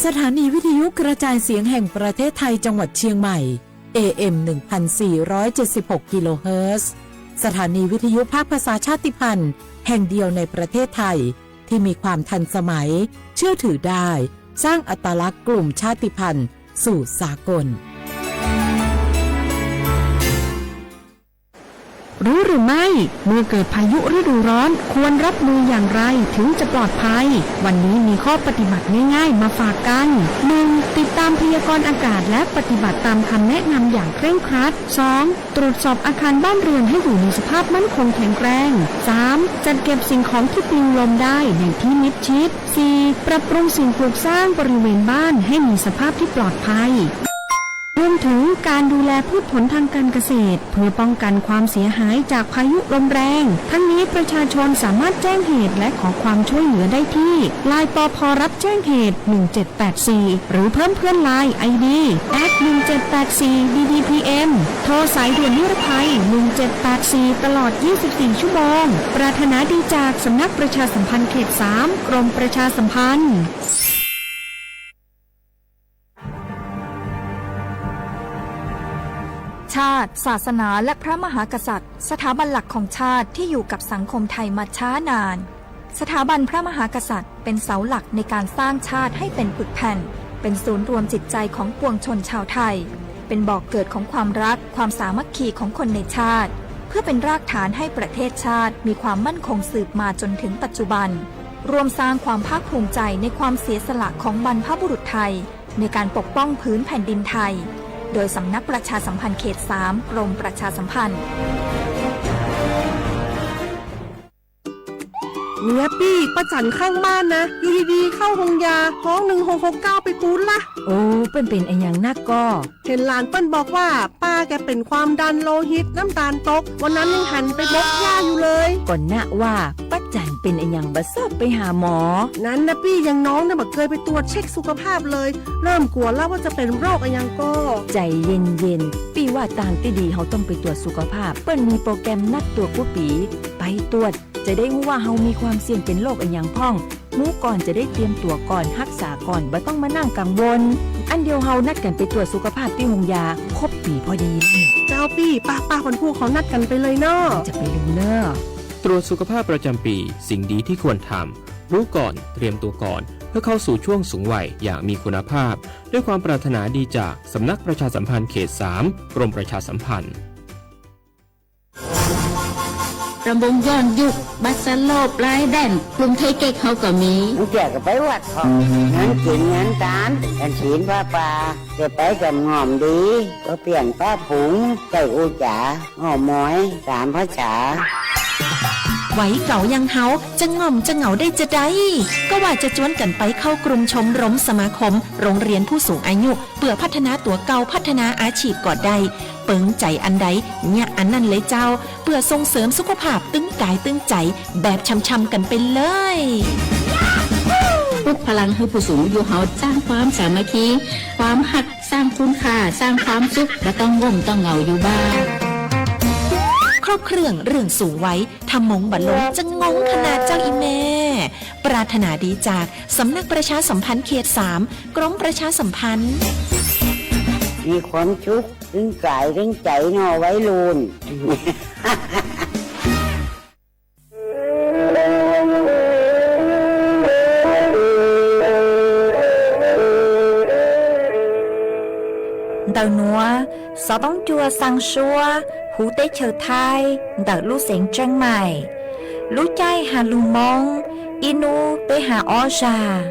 สถานีวิทยุกระจายเสียงแห่งประเทศไทยจังหวัดเชียงใหม่ เอ เอ็ม หนึ่งพันสี่ร้อยเจ็ดสิบหก กิโลเฮิรตซ์ สถานีวิทยุภาคภาษาชาติพันธุ์แห่งเดียวในประเทศไทย ที่มีความทันสมัย เชื่อถือได้ สร้างอัตลักษณ์กลุ่มชาติพันธุ์สู่สากล รู้หรือไม่ เมื่อเกิดพายุฤดูร้อน ควรรับมืออย่างไรถึงจะปลอดภัย วันนี้มีข้อปฏิบัติง่ายๆ มาฝากกัน หนึ่ง ติดตามพยากรณ์อากาศและปฏิบัติตามคำแนะนำอย่างเคร่งครัด สอง ตรวจสอบอาคารบ้านเรือนให้อยู่ในสภาพมั่นคงแข็งแรง สาม จัดเก็บสิ่งของที่ปลิวลมได้ในที่มิดชิด สี่ ปรับปรุงสิ่งปลูกสร้างบริเวณบ้านให้มีสภาพที่ปลอดภัย รวมถึงการดูแลพืชผลทางการเกษตร เพื่อป้องกันความเสียหายจากพายุลมแรง ทั้งนี้ประชาชนสามารถแจ้งเหตุและขอความช่วยเหลือได้ที่ ไลน์ ปภ รับแจ้งเหตุ หนึ่งเจ็ดแปดสี่ หรือเพิ่มเพื่อน ไลน์ ไอดี แอท หนึ่งเจ็ดแปดสี่ บีดีพีเอ็ม โทรสายด่วนนิรภัย หนึ่งเจ็ดแปดสี่ ตลอด ยี่สิบสี่ ชั่วโมง ปรารถนาดีจากสำนักประชาสัมพันธ์เขต สาม กรมประชาสัมพันธ์ ชาติ ศาสนา และพระมหากษัตริย์ สถาบันหลักของชาติที่อยู่กับสังคมไทยมาช้านาน สถาบันพระมหากษัตริย์เป็นเสาหลักในการสร้างชาติให้เป็นปึกแผ่น เป็นศูนย์รวมจิตใจของปวงชนชาวไทย เป็นบ่อกเกิดของความรัก ความสามัคคีของคนในชาติ เพื่อเป็นรากฐานให้ประเทศชาติมีความมั่นคงสืบมาจนถึงปัจจุบัน ร่วมสร้างความภาคภูมิใจในความเสียสละของบรรพบุรุษไทย ในการปกป้องผืนแผ่นดินไทย โดยสำนักประชาสัมพันธ์เขต สาม กรมประชาสัมพันธ์ เมียปี้ ป้าจั๋นข้างบ้านนะ อยู่ดีๆ เข้าโฮงยา ฮ้อง หนึ่งหกหกเก้า ไปปู๊ดละ โอ้ เปิ้นเป๋นอะหยังนักก่อ เห็นหลานเปิ้นบอกว่า ป้าแกเป็นความดันโลหิต น้ำตาลตก วันนั้นยังหันไปบกหญ้าอยู่เลย ก็นะว่า ป้าจั๋นเป๋นอะหยังบ่ซอบไปหาหมอ นั้นนะปี้ อย่างน้องเนี่ยบ่เคยไปตรวจเช็คสุขภาพเลย เริ่มกลัวแล้วว่าจะเป็นโรคอะหยังก่อ ใจเย็นๆ ปี้ว่าตางตี้ดีเฮาต้องไปตรวจสุขภาพ เปิ้นมีโปรแกรมนัดตรวจกู้ปี๋ ไปตรวจ จะได้ฮู้ว่าเฮามีความเสี่ยงเป็นโรคอะหยังพ่อง ฮู้ก่อนจะได้เตรียมตั๋วก่อน ฮักษาก่อน บ่ต้องมานั่งกังวล อันเดียวเฮานัดกั๋นไปตรวจสุขภาพตี้โฮงยา ครบปี๋พอดี เจ้าปี้ ป้าๆ คนผู้เขานัดกั๋นไปเลยเนาะ จะไปดูเน่อ ตรวจสุขภาพประจำปี สิ่งดีที่ควรทำ รู้ก่อน เตรียมตัวก่อน เพื่อเข้าสู่ช่วงสูงวัยอย่างมีคุณภาพ ด้วยความปรารถนาดีจากสำนักประชาสัมพันธ์เขต สาม กรมประชาสัมพันธ์ รำวงย้อนยุค บัสโลป ไลแดน กลุ่มไทเก๊กเขาก็มี เจ้าก็ไปวัดเขา งานกินงานตาน กันศีลผ้าป่า จะไปกับง่อมดี ก็เปลี่ยนป้าผง ใส่อูจ๋า อ่อมอย สามภาษา ไหวเก๋ายังเฮา จะง่อมจะเหงาได้จะใด ก็ว่าจะจวนกั๋นไปเข้ากลุ่มชมรมสมาคม โรงเรียนผู้สูงอายุ เปื่อพัฒนาตั๋วเก่า พัฒนาอาชีพก็ได้ เปิงใจ๋อันใด เยียะอันนั้นเลยเจ้า เปื่อส่งเสริมสุขภาพตึงก๋ายตึงใจ๋ แบบช่ำๆ กั๋นไปเลย ปลุกพลังหื้อผู้สูงอายุเฮา สร้างความสามัคคี ความฮัก สร้างคุณค่า สร้างความสุข บ่ต้องง่มต้องเหงาอยู่บ้าน ครบเครื่องเรื่องสูงวัย ถ้ามงบ่ลง จะงงขนาดเจ้าอีแม่ ปรารถนาดีจากสำนักประชาสัมพันธ์เขต สาม กรมประชาสัมพันธ์ มีความสุขตึงก๋ายตึงใจ๋เนาะวัยรุ่น Ntawm nuav, xov toob cua xaa suab huv teb chaws Thaib ntawm lub xeev Tseeb Maim. Lub caij has lug Moob, ib nub peb has ob zag.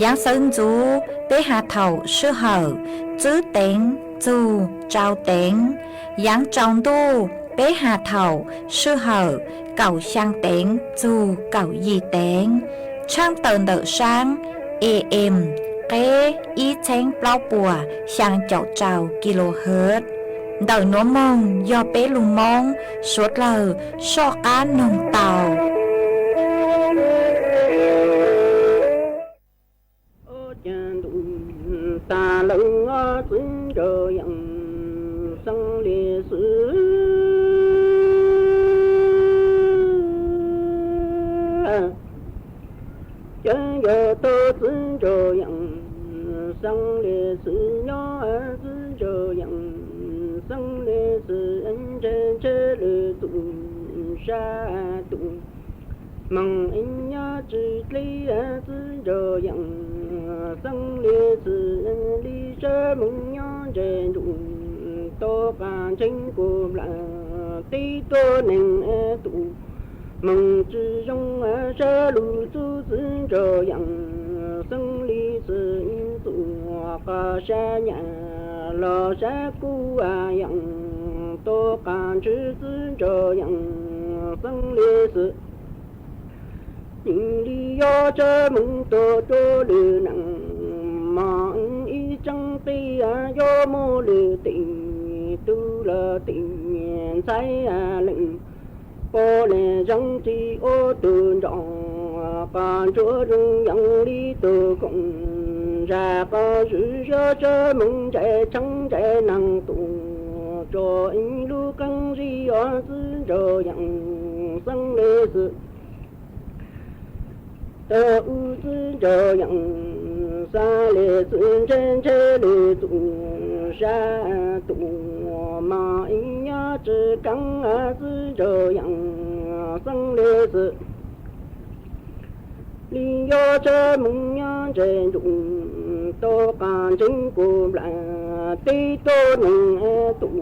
Yaav xawv ntxuv peb has thaum sij hawm tswb teev txug tsau teev. Yaav tsaus ntuj peb has thaum sij hawm kaum xyaa teev txug kaum yim teev. Tshaaj tawm ntawm saab A M qeb ib txheeb plaub puas xyaa caum rau kilohertz. Ntawm nuav moog yog peb lug Moob suav dlawg soj qaab noog tau. Xeeb Lis Xwm nyob txiv ntsa yees, Xeeb Lis Xwm ntshe ntshe lwm tus sab tus. Moog ib nyob tsis dlib txiv ntsa yees, Xeeb Lis Xwm li sab moog nyob ntse ntuj, tau qas ntseeg kuv nplaag tib tug neeg tus. Moog tsis zoo sab lug txug txiv ntsa yees, Xeeb Lis Xwm txug qas sab nyam los sab kuv yees, tau qas ntshwv txiv ntsa yees, Xeeb Lis Xwm. Yeej li yog sab moog tau rua lwm neej, mas ib tsaab teb yuav muaj lwm tes, tug los tes ntxhais leej. Pog le zeeg tsis ua tug nrog, qas ntsuag zoo yeej li tug koom, zag qas zwm zog sab moog ntsais tsheeb ntsais naag tus, tso ib lub qeej zig yuav txiv ntsa yees, Xeeb Lis Xwm. Tau u txiv ntsa yees, Xeeb Lis Xwm ntshe ntshe lwm tus sab tus, mas ib nyob tsis keeb txiv ntsa yees, Xeeb Lis Xwm. Li yog sab moog nyob ntse ntuj, tau qas ntseeg kuv nplaag tib tug neeg tus,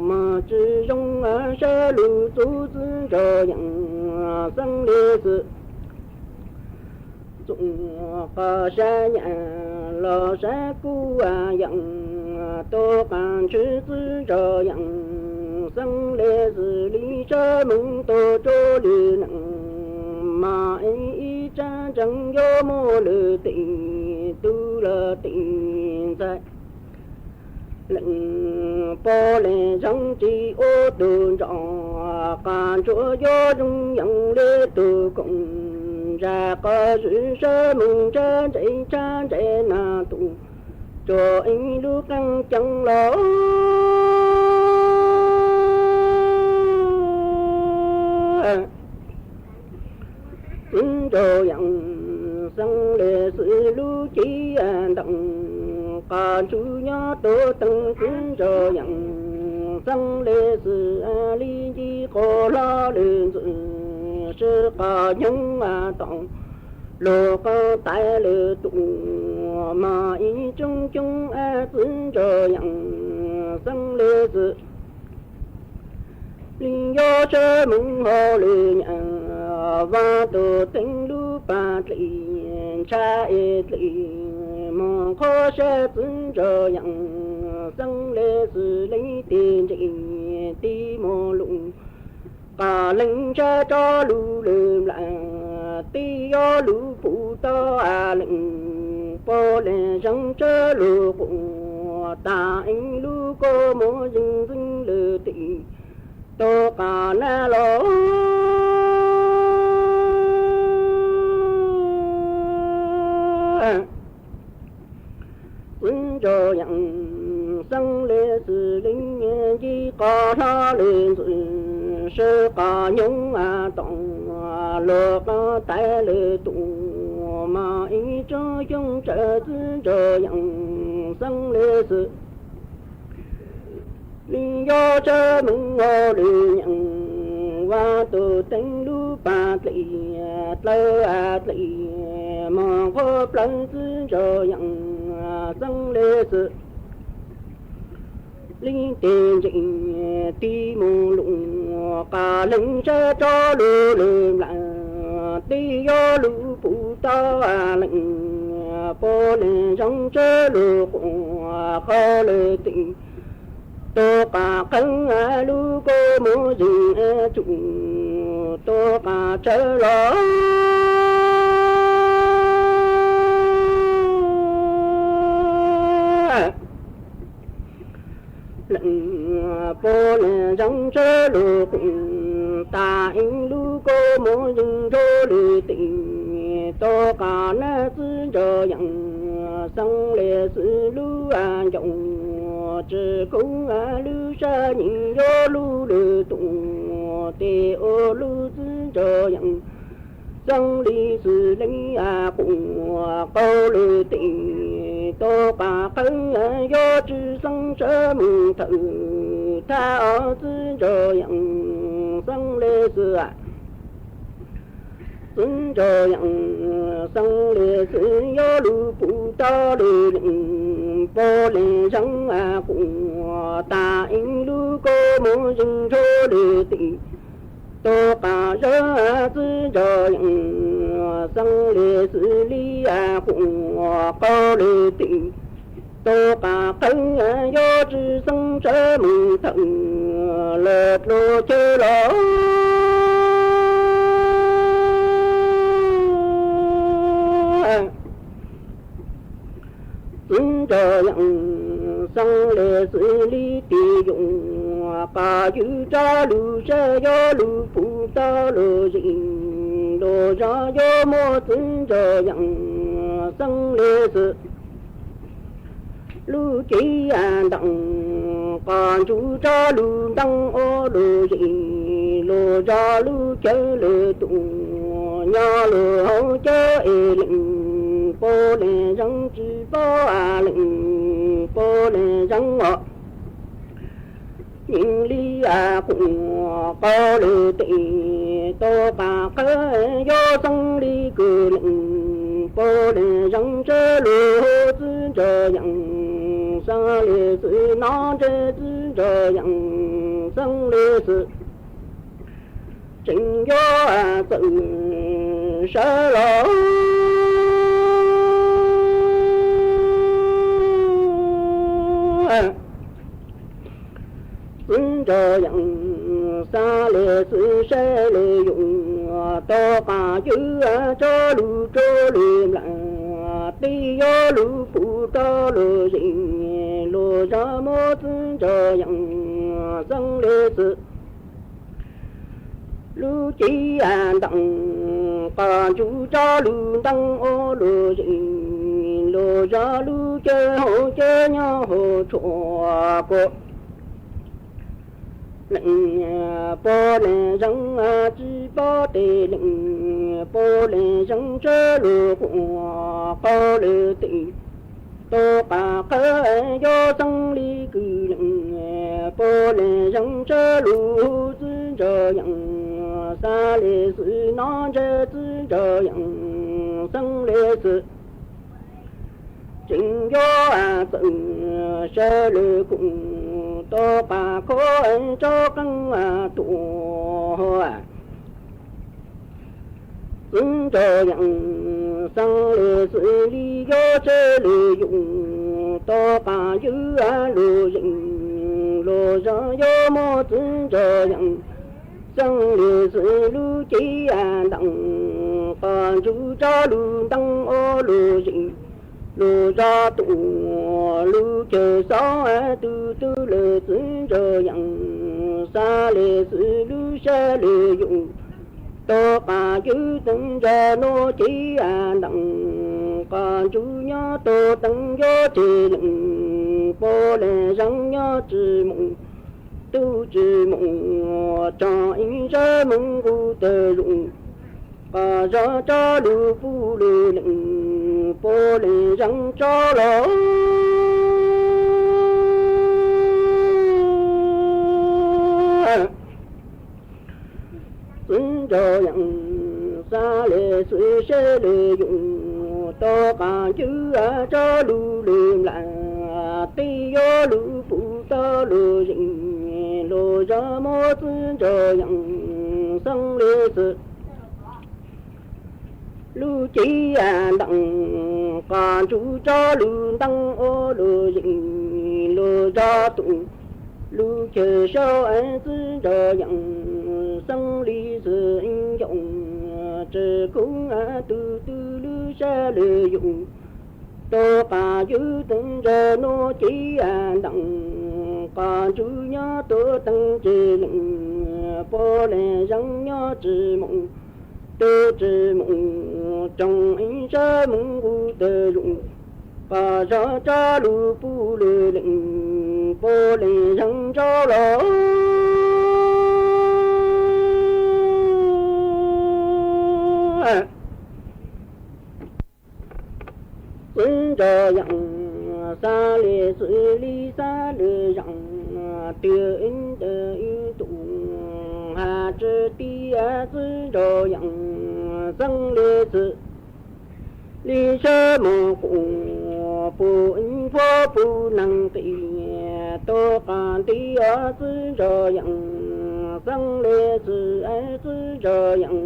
mas tsis zoo sab lug txug txiv ntsa yees, Xeeb Lis Xwm. Txug qas sab nyam los sab kuv yees, tau qas ntshwv txiv ntsa yees, Xeeb Lis Xwm li sab moog tau rua lwm neej, mas ib tsaab ntseeg yuav muaj lwm tes, tug los tes ntxhais leej. Pog le zeeg tsis ua tug nrog, qas ntsuag yuav zoo yeej li tug koom, zag qas zwm sab moog ntsais ntsais tsheeb ntsais naag tus, tso ib lub qeej ceeb los txiv ntsa yees, Xeeb Lis Xwm lub cev ntees, qas ntsuag nyob tuag teeg txiv ntsa yees, Xeeb Lis Xwm li nce qos hlo lwm ntxwg, sib qas nyoog tau lug qas tais lwm tus, mas ib tsoom xyoo txiv ntsa yees, Xeeb Lis Xwm. Li yog sab moog hauv lwm nyam, Vaaj Tug Teev lub pas dlim, ntshai dlim moog qhuav sab txiv ntsa yees, Xeeb Lis Xwm leej tij ntseeg tij muaj lug, qas leej sab rov lug lwm nplaag, tij yuav lug puv tau leej, pog le zeeg sab lug quas, tas ib lub kua muag zeeg ntxeeg lwm tes, tau qas nab los txiv ntsa yees, Xeeb Lis Xwm leej nce qos hlo lwm ntxwg, sib qas nyoog tau lug qas tais lwm tus, mas ib tsoom xyoo tsaam txiv ntsa yees, Xeeb Lis Xwm. Li yog sab moog hauv lwm nyam, Vaaj Tug Teev lub pas dlim, dlawb dlim moog qhuav plawg txiv ntsa yees, Xeeb Lis Xwm. Leej tij ntseeg tij muaj lug, qas leej sab rov lug lwm nplaag, tij yuav lug puv tau leej, pog le zeeg sab lug quas, qas lwm tes, tau qas qeeb lub kua muag zeeg tsum, tau qas tshawb los leej, pog le zeeg sab lug quas, tas ib lub kua muag zeeg nrug lwm tes, tau qas nab txiv ntsa yees, Xeeb Lis Xwm lub ncauj, tsi kub lub sab nyeem yuav lug lwm tus, tes ua lub txiv ntsa yees, Xeeb Lis Xwm leej quas, qas lwm tes, Tau qab qhawv yog tsis xeeb sawv mus thawm thaj os txiv ntsa yees xeeb le xwb. Txiv ntsa yees xeeb le xwb yog lub pum tau le lees pab lees zeeb quas tas ib lub kua muag zeeg nrho le tim. Tau qab zawb txiv ntsa yees xeeb le xwb li quas qau le tim. Tau qab qhawv yog tsis xeeb sawv mus thawm los dlua chaw los. Txiv ntsa yees xeeb le xwb li tim yoos qab ywg rov lub sab yog lub pum tau los zeeg los zog yuav muab txiv ntsa yees xeeb le xwb. Lub cev ntees qab ntsug rov lub ntees ua los zeeg los zog lub chaw le tus nyob lub hauv chaw es lees pab lees zeeb tsis pab lees pab lees zeeb os. Yeej li quas qau le tim tau qab qhawv yog xeeb li kws lees pab lees zeeb sawv lug txiv ntsa yees xeeb le xwb no ntshe txiv ntsa yees xeeb le xwb. Tseem yuav txawm sawv los. Txiv ntsa yees xeeb le xwb saib le yoos tau qab ywg tso lub tso le mlam tib yuav lub pum tau los zeeg los zog muab txiv ntsa yees xeeb le xwb. Lub cev ntees qab ntsug rov lub ntees ua los zeeg los zog lub chaw hauv chaw nyob hauv tshuam kua. Lees pab lees zeeb tsis pab tes lees pab lees zeeb sawv lug quas qau le tim tau qab qhawv yog xeeb li kws lees pab lees zeeb sawv lug txiv ntsa yees xeeb le xwb no ntshe txiv ntsa yees xeeb le xwb. Tseem yuav txawm sawv le kws tau qab khov tso qeej tuaj. Txiv ntsa yees xeeb le xwb li yuav sawv le yoos tau qab ywg los zeeg los zog yuav muab txiv ntsa yees xeeb le xwb lub cev ntees qab ntsug rov lub ntees ua los zeeg los zog tuaj lub chaw xauv tu tu le txiv ntsa yees xeeb le xwb lub sab le yoos tau qab ywg teev ntsa nuav cev ntees qab ntsug nyob tau teev yuav tseg lees pab lees zeeb nyob tsis moov tub tsis moov tsoom ib sab moov nqus tawg zoov qab zog rov lug pub le lees pab lees zeeb tso los. Txiv ntsa yees xeeb le xwb saib le yoos tau qab ywg tso lub le mlam tib yuav lub pum tau los zeeg los zog muab txiv ntsa yees xeeb le xwb. Lub cev ntees qab ntsug rov lub ntees ua los zeeg los zog tuaj lub chaw xauv txiv ntsa yees xeeb le xwb yoos tsis kub tu tu lub sab le yoos tau qab ywg teev ntsa nuav cev ntees qab ntsug nyob tau teev tseg lees pab lees zeeb nyob tsis moov tub tsis moov tsoom ib sab moov nqus tawg zoov qab zog rov lug pub le lees pab lees zeeb tso los. Txiv ntsa yees Xav li xwb li xav li zeem, twb ntawm ib tug has tsi tias txwv ntsa yeem, xeeb li xwb li sab mos quv, puv ib puab puv neeg qis, tuaj qas nti txwv ntsa yeem, xeeb li xwb txwv ntsa yeem,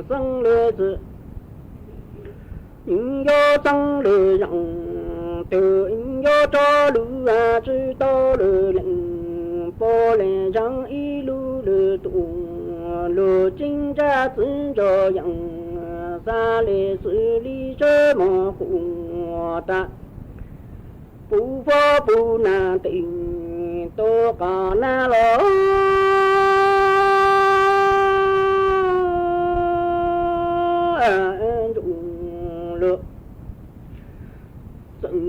xeeb li xwb. Nyob xeeb li zeem, twb nyob rov lwm tsis tau lwm leej, puav leej zeem ib lub lwm tus, lub tseeb ntsab txwv ntsa yeem, xav li xwb li sab mos quv tas, puv puab puv neeg qis, tuaj qas nab los ntsuj lug. Xeem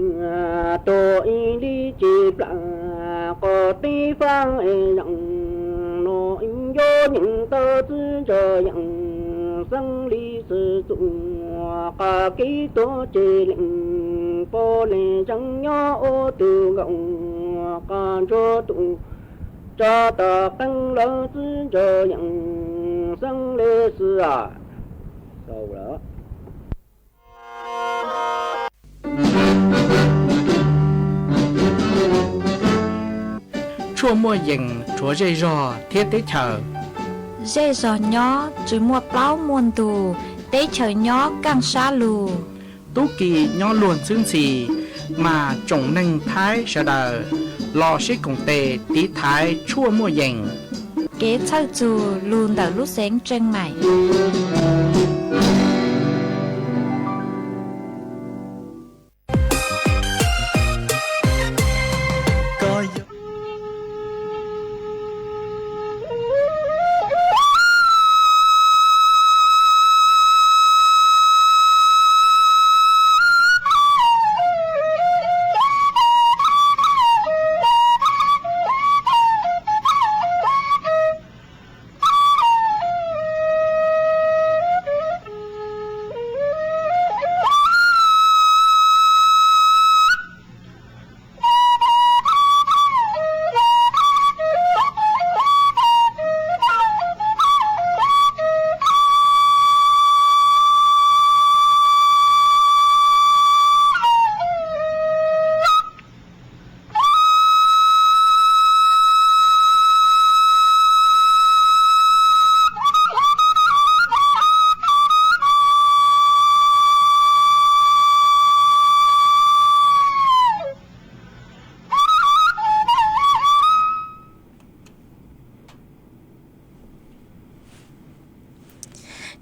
tuaj ib lim ci plam, qhov teb faaj zeem, nuav ib nco nyeem tau txwv ntsa yeem, xeeb li xwb txuj qhov kev tuaj ces leej, puav leej zeem nyob ua tug nkaus, qhov ntsuag tus tso tom qeej lawm txwv ntsa yeem, xeeb li xwb. Tshuaj muaj yees rhuav zej zog thiab teb chaws. Zej zog nyob tsis muaj plaub muaj ntug, teb chaws nyob kaaj sab lug. Tub ki nyob luag ntxhwb ntxhi, mas tsoom neeg Thaib sawv daws los sib koom tes tiv thaiv tshuaj muaj yees. Kev txhawj txug lug ntawm lub xeev Tseej Maim.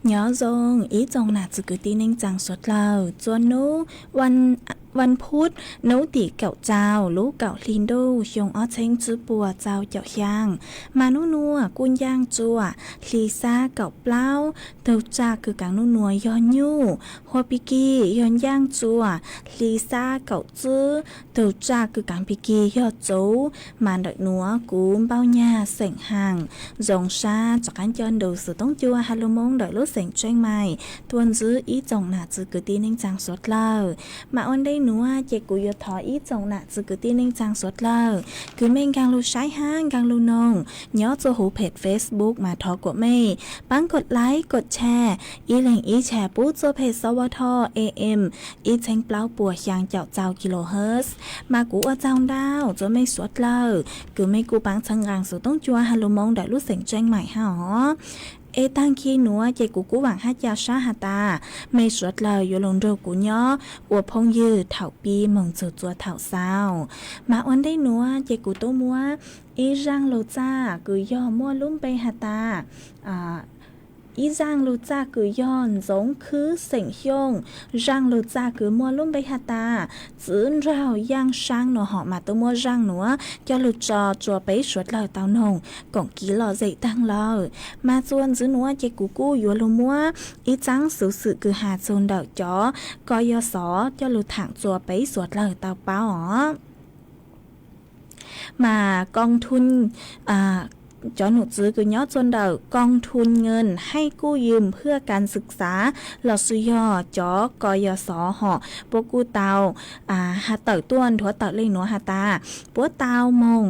Nyob zoo ib tsoom nam txiv kwv tij neej tsaa suav dlawg, txua nub vas phuv, nub tim kaum rau lub kaum hli ntuj xyoo ob txheeb tsib puas txaus caum xyaa, mas nub nuav kuj ncaaj tsua hli xab kaum plaub, tug tsaj kws kaav nub nuav yog nyuj, hua pig kig yog ncaaj tsua hli xab kaum tsib, tug tsaj kws kaav pig kig yog txuv. Mas ntawm nuav kuv Npauj Nyag xeem Haas zoo sab rov qaab nco ntu xov tooj cua has lug moo ntawm lub xeem Tseej Maim tuaj ntsib ib tsoom nam txiv kwv tij neej tsaa suav dlawg. Mas ua ntej nuav ces kuv yuav thov ib tsoom nam txiv kwv tij neej tsaa suav dlawg kws mej nkaag lug saib hab nkaag lug noog nyob txua huv peg Facebook mas thov kuas mej paab kod like kod share, ib leeg ib share pub txua peg Sawv Tho A M ib txheeb plaub puas xyaa caum txaus kilohertz. Mas kuv ua tsaug ntau txua mej suav dlawg kws mej kuj paab txhawb nqaa xov tooj cua has lug moo ntawm lub xeem Tseej Maim hab os. Es taag kis nuav ces kuv kuj vaam hab ca sab has tas mej suav dlawg yuav lug nrug kuv nyob ua phooj ywg thaum pib moog txug txua thaum xaus. Mas ua ntej nuav ces kuv tub muab ib zaaj lug txaj kws yog muaj lub npe has tas, ib zaaj lug txaj kws yog Ntxoov Khwb xeem Xyooj, zaaj lug txaj kws muaj lub npe has tas Txwv Nraug Yaaj Saab nuav hom mas tub muab zaaj nuav coj lug tso tsua peb suav dlawg tau noog koom kiv lom zem taag lawm. Mas txua ntxiv nuav ces kuv kuj yuav lug muab ib txaab xuv xwm kws has txug ntawm cov koj yog xov coj lug thaam tsua peb suav dlawg tau paub os. Mas koob thub cov nom tswv kws nyob txua ntawm กองทุนเงินให้กู้ยืมเพื่อการศึกษา lossis yog cov กยศ hom puab kuj tau has tawm tuaj nthuav tawm le nuav has tas, puab tau moog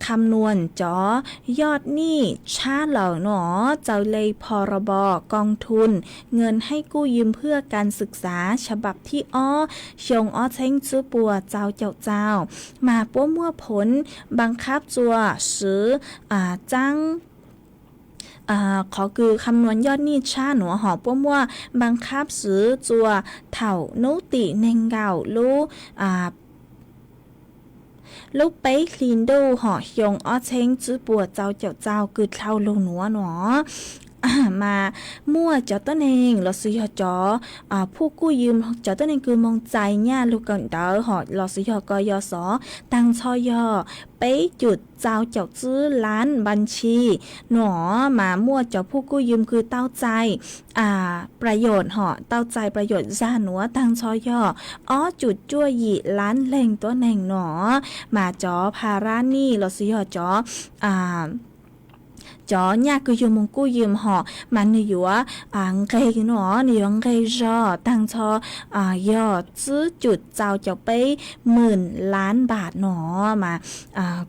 kham nuas cov yoj nij tshab lawm no. Txawm le พ.ร.บ. กองทุนเงินให้กู้ยืมเพื่อการศึกษา ฉบับที่ ob, xyoo ob txheeb tswb puas txaus caum txaus, mas puab muaj ผลบังคับ txua swv txaab qhov kws kham nuas yoj nij tshab nuav hom puab muaj บังคับ swv txua thaum nub tim neeg nkaum lub lub peb hli ntuj hom xyoo ob txheeb tswb puas txaus caum txaus kws dlhau lug nuav no. Mas muaj cov tuab neeg lossis yog cov ผู้กู้ยืม, cov tuab neeg kws moog txais nyaj lug kawm ntawv hom lossis yog กยศ taag nrho yog peb cum txaus caum tswb lab npab tshis no, mas muaj cov ผู้กู้ยืม kws tau txais ประโยชน์ hom tau txais ประโยชน์ zag nuav taag nrho yog ob cum cuaj yim lab leeg tuab neeg no. Mas cov ภาระหนี้ lossis yog cov cov nyaj kws yug moog กู้ยืม hom mas nwg yuav nqeg no, nwg yuav nqeg zog taag nrho yog tswb cum txaus caum peb หมื่นล้านบาท no. Mas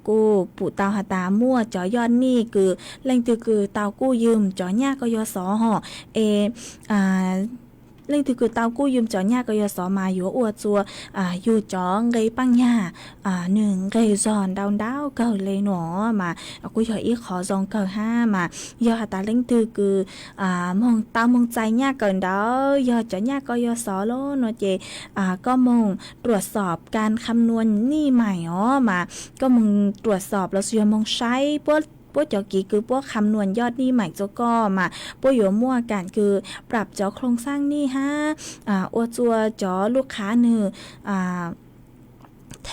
kuj pum tau has tas muaj cov yoj nij kws leej twg kws tau กู้ยืม cov nyaj กยศ hom es leej twg kws tau กู้ยืม cov nyaj กยศ mas yuav ua txua yug cov nqe paaj nyag nwg nqeg zog ntau ntau kawg le no. Mas kuj yog ib qhov zoo kawg hab. Mas yog has tas leej twg kws moog tau moog txais nyaj kawm ntawv yog cov nyaj กยศ lawm no ces koj moog ตรวจสอบการคำนวณหนี้ใหม่ os, mas koj moog ตรวจสอบ lossis yog moog saib puab cov kiv kws puab kham nuas yoj nij maim txua koj mas puab yuav muaj kaam kws prap cov khoo xaaj nij hab ua txua cov lub qhav nwg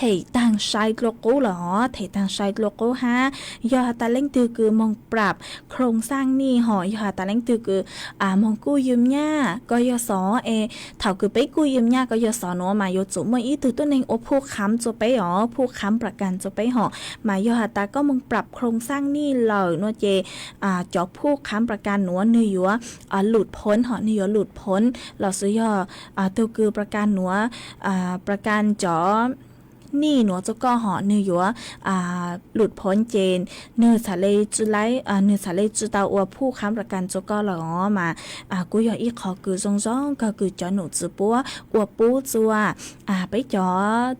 them taag sai dlua qub lawm os, them taag sai dlua qub hab. Yog has tas leej twg kws moog prap khoo xaaj nij hom yog has tas leej twg kws moog kuj yum nyaj koj yog xov es thaum kws peb kuj yum nyaj koj yog xov nuav mas yuav tsum muaj ib tug tuab neeg ua phuj khav txua peb os, phuj khav prab kas txua peb hom. Mas yog has tas koj moog prap khoo xaaj nij lawm no ces cov phuj khav prab kas nuav nwg yuav lwm phoov hom, nwg yuav lwm phoov lossis yog tug kws prab kas nuav, prab kas cov nij nuav txua koj hom nwg yuav lwm phoov ces nwg txhaj le tsi, nwg txhaj le tsi tau ua phuj khav prab kas txua koj lawm os. Mas kuj yog ib qho kws zoo zoo kawg kws cov nom tswv puab ua pub txua peb cov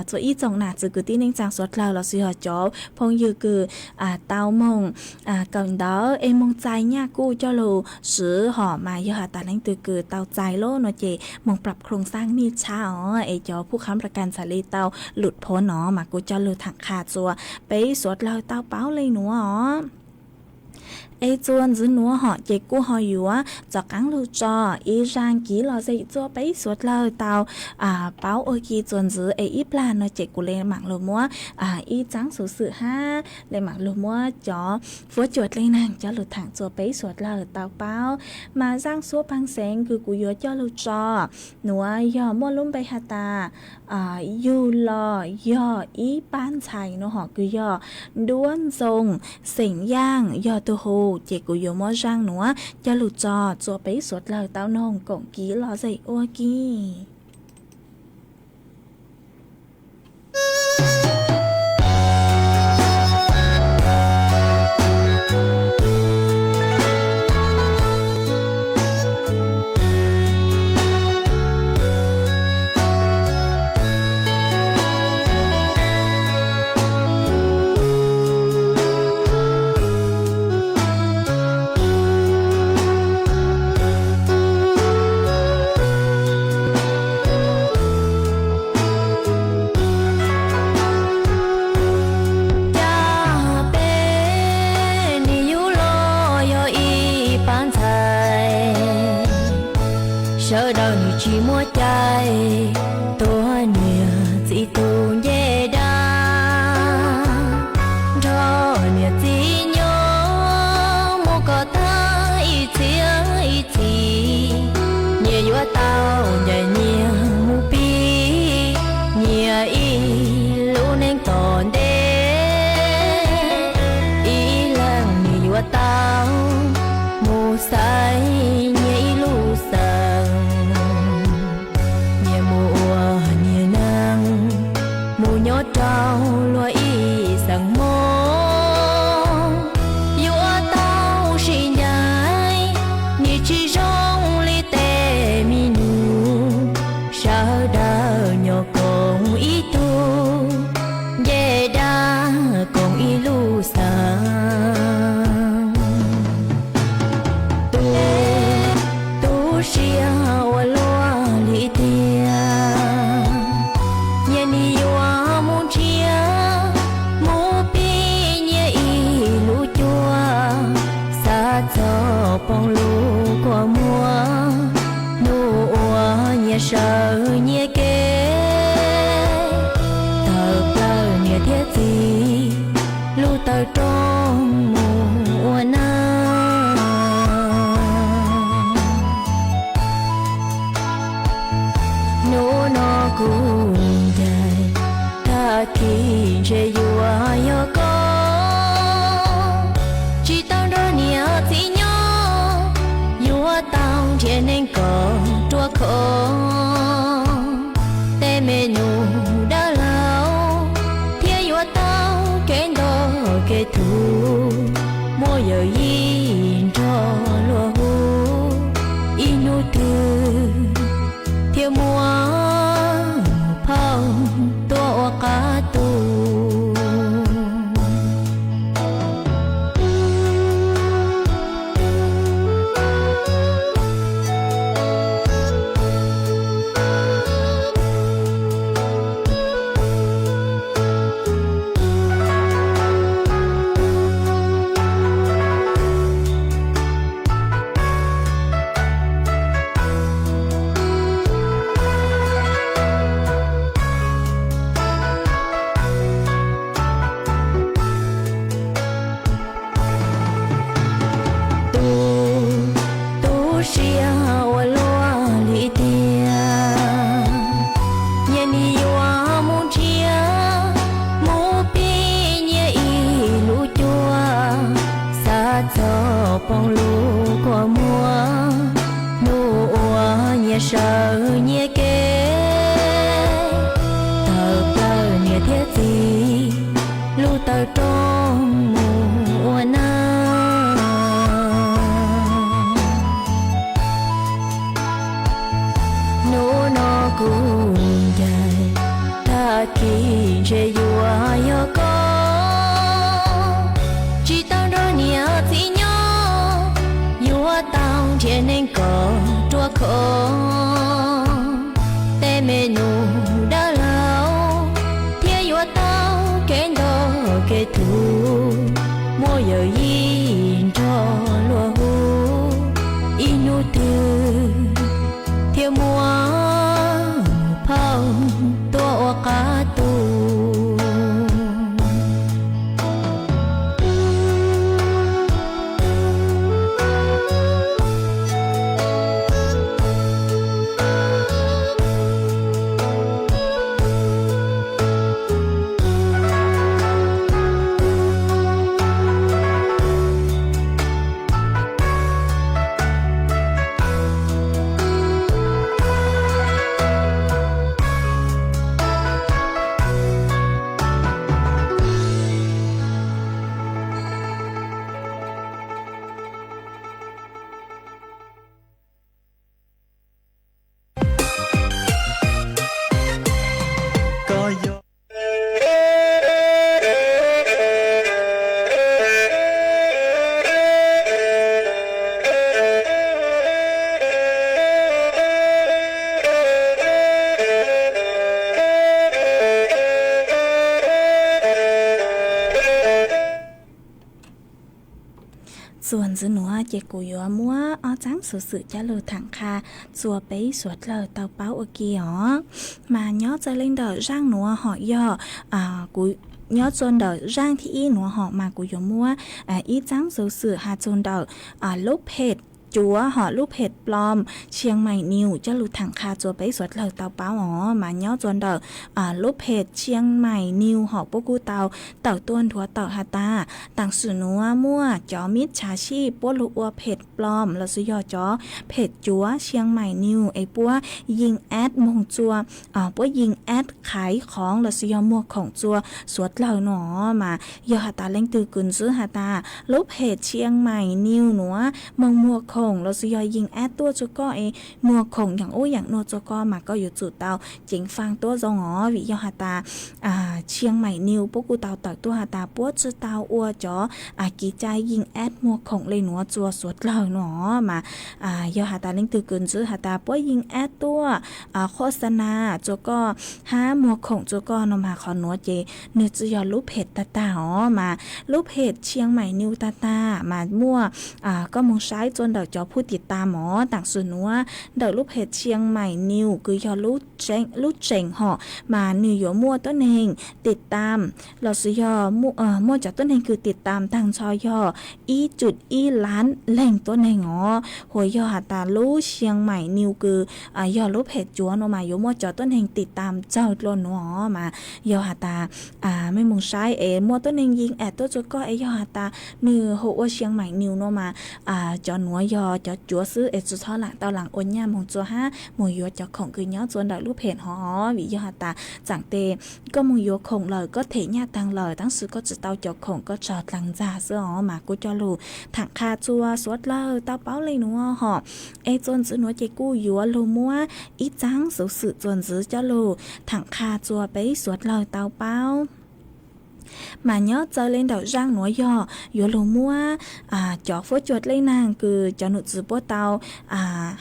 txua ib tsoom nam txiv kwv tij neej tsaa suav dlawg lossis yog cov phooj ywg kws tau moog kawm ntawv es moog txais nyaj kuj coj lug swv hom. Mas yog has tas leej twg kws tau txais lawm no ces moog prap khoo xaaj nij tshab os es cov phuj khav prab kas txhaj le tau lwm phoov no. Mas kuj coj lug thaam qha txua peb suav dlawg tau paub le nuav os. Es txuas ntxiv nuav hom ces kuj ho yuav rov qaab lug tso ib zaaj kiv lom zem txua peb suav dlawg tau paub ua ke txuas ntxiv es ib plag no ces kuv le maam lug muab ib tsaab xuv xwm hab le maam lug muab cov fuab cua dlej naag coj lug thaam txua peb suav dlawg tau paub. Mas zaaj xuab paag xeev kws kuv yuav coj lug tso nuav yog muaj lub npe has tas yug los yog ib pab ntxhais no hom kws yog Duab Ntxoo xeem Yaaj yog tug hu, ces kuv yuav muab zaaj nuav coj lug tso txua peb suav dlawg tau noog koom kiv lom zem ua ke. Cas peb nim yug los yog ib pab ntxhais, sawv daws nws tsis muaj cai tuav niam txiv tug ncej dab, nrog niam txiv nyob mus kom tag ib txhiab ib txhis. Nyias yuav tau ncaim nyias mus pib nyias ib lub neej tom ntej, ib leeg nyias ib lub xeem, nyias mus ua nyias neej, mus nyob rau luag ib xeem mog. Yuav tau sib ncaim, nws tsis zoo li tej me nus, sawv daws nyob koom ib tug, nce dag koom ib lub xeem. Tu, tu siab ua luaj li tiag, nyias nim yuav mus nrhiav, mus pib nyias ib lub cuab, xav txog poob lub kua muag, hnub uas nyias sawv nyias kev, tawm plaws niam thiab txiv, lub taw rooj mus ua neej. Hnub no kuv ncaim, tag kis ntshe yuav yog koj, tsis tau nrog niam txiv nyob, yuav tau nrhiav neeg kom ruaj khov. Tej me nus dab laug thiaj yuav tau kev nto kev thuv, muaj yawm yij nrog luag hu, ib hnub twg thiaj muaj phauj tuaj ua qab tu. Tu, tu siab ua luaj li tiag, nyias nim yuav mus nrhiav, mus pib nyias ib lub cuab, xav txog poob lub kua muag, hnub uas nyias sawv nyias kev, tawm plaws niam thiab txiv, lub taw rooj mus ua neej. Hnub no kuv ncaim, tag kis ntshe yuav yog koj, tsis tau nrog niam txiv nyob, yuav tau nrhiav neeg kom ruaj khov. Tej me nus dab laug thiaj yuav tau kev nto kev thuv, muaj yawm yij nrog luag hu, ib hnub twg thiaj muaj phauj tuaj ua qab tu. Txuas ntxiv nuav ces kuv yuav muab ob txaab xuv xwm coj lug thaam qha txuas peb suav dlawg tau paub ua ke os. Mas nyob txawv le ntawm zaaj nuav hom yog, kuv nyob txuas ntawm zaaj thib ib nuav hom mas kuv yuav muab ib txaab xuv xwm has txug ntawm lub page cuav hom lub phem plom Chiang Mai News coj lug tham qha rua peb suav dlawg tau paub os. Mas nyob rua ntawm lub phem Chiang Mai News hom puab kuj tau tawm tuaj nthuav tawm has tas, taam sim nuav muaj cov mib tshaav sij puab lug ua phem plom lossis yog cov phem cuav Chiang Mai News es puab yeej add moog rua, puab yeej add qhaiv khoov lossis yog muag khoom rua suav dlawg no. Mas yog has tas leej twg kws ntsib has tas lub phem Chiang Mai News nuav moog muag khoom lossis yog yeej add tuaj rua koj es muag khoom yaam ub yaam nuav rua koj mas koj yuav tsum tau ceev faaj tuab zoo os. Vim yog has tas Chiang Mai News puab kuj tau tawm tuaj has tas puab tsi tau ua cov kev cai yeej add muag khoom le nuav rua suav dlawg no. Mas yog has tas leej twg kws ntsib has tas puab yeej add tuaj khos xa na rua koj hab muag khoom rua koj no mas qhov nuav ces nwg tsi yog lub phem tag tag os. Mas lub phem Chiang Mai News tag tag mas muaj, koj moog saib rua ntawm cov phub tiv tam os. Taam sim nuav ntawm lub phem Chiang Mai News kws yog lub tseem hom mas nwg yuav muaj tuab neeg tiv tam lossis yog muaj cov tuab neeg kws tiv tam taag nrho yog ib cum ib lab leej tuab neeg os. Hu yog has tas lub Chiang Mai News kws yog lub phem cuav no mas yuav muaj cov tuab neeg tiv tam tsawg dlua nuav os. Mas yog has tas mej moog saib es muaj tuab neeg yeej add tuaj rua koj es yog has tas nwg hu ua Chiang Mai News no mas cov nuav yog cov cuav xwb es tsi txhob laam tau laam ua nyaj moog rua hab moog yuav cov khoom kws nyob rua ntawm lub phem hov. Vim yog has tas tsaam tes koj moog yuav khoom lawm koj them nyaj taag lawm tab sis koj tsi tau cov khoom koj tsaug dlaag ntxag xwb os. Mas kuv coj lug tham qha rua suav dlawg tau paub le nuav hom. Es txuas ntxiv nuav ces kuj yuav lug muab ib txaab xuv xwm txuas ntxiv coj lug tham qha rua peb suav dlawg tau paub. Mas nyob txawv le ntawm zaaj nuav yog yuav lug muab cov fuab cua dlej naag kws cov num txwv puab tau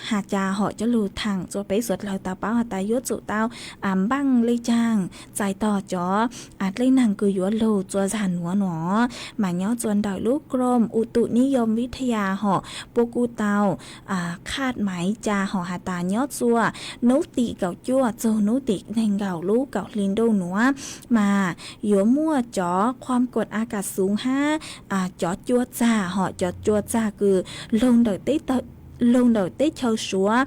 has cas hom coj lug thaam rua peb suav dlawg tau paub has tas yuav tsum tau npaaj le caag txais tog cov dlej naag kws yuav lug rua zaag nuav no. Mas nyob rua ntawm lub Krom U Tus Nib Yoom Vib Thab Ya hom puab kuj tau khaj maiv ca hom has tas nyob rua nub tim kaum cuaj txug nub tim neeg nkaum lub kaum hli ntuj nuav mas yuav muaj cov khuam kuam a kas xoov hab cov cua txag hom cov cua txag kws lug ntawm teb chaws Suav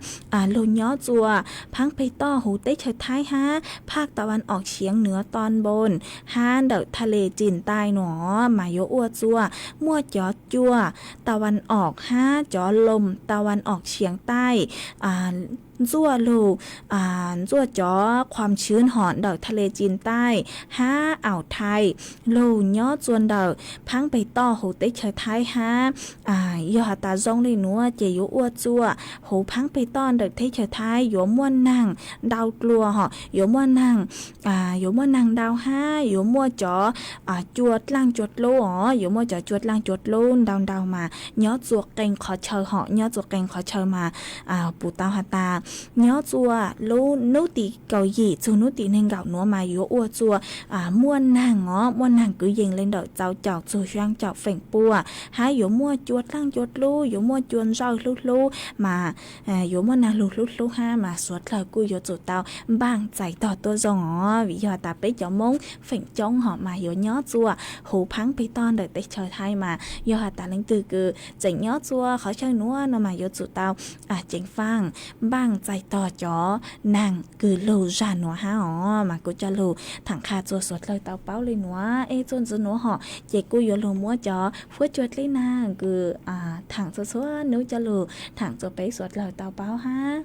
lug nyob rua phaab peg toj huv teb chaws Thaib hab phaj ta van om xieev nuav ton npoo hab ntawm tha le Cis Taij no mas yuav ua rua muaj cov cua ta van om hab cov loom ta van om xieev taij ntxuaj lug ntxuaj cov khuam tshwv hom ntawm tha le Cis Taij hab Aus Thaij lug nyob rua ntawm phaab peg toj huv teb chaws Thaib hab. Yog has tas zoo le nuav ces yuav ua rua huv phaab peg toj ntawm teb chaws Thaib yuav muaj naag ntau dlua hom yuav muaj naag yuav muaj naag ntau hab yuav muaj cov cua dlaaj cua dlub os yuav muaj cov cua dlaaj cua dlub ntau ntau mas nyob rua qee qhov chaw hom nyob rua qee qhov chaw mas puv tau has tas nyob rua lub nub tim kaum yim txug nub tim neeg nkaum nuav mas yuav ua rua muaj naag os muaj naag kwv yees le ntawm rau caum txug xyaa caum feem pua hab yuav muaj cua dlaaj cua dlub yuav muaj cua ntsawj hlub hlub mas yuav muaj naag lug hlub hlub hab mas suav dlawg kuj yuav tsum tau npaaj txais tog tuab zoo os. Vim yog tas peb cov Moob feem coob hom mas yuav nyob rua huv phaab peg toj ntawm teb chaws Thaib mas yog has tas leej twg kws tseem nyob rua qhov chaw nuav no mas yuav tsum tau ceev faaj npaaj txais tog cov naag kws lug zaag nuav hab os. Mas kuv coj lug thaam qha rua suav dlawg tau paub le nuav es txuas ntxiv nuav hom ces kuj yuav lug muab cov fuab cua dlej naag kws thaam txhua txhua nub coj lug thaam rua peb suav dlawg tau paub hab.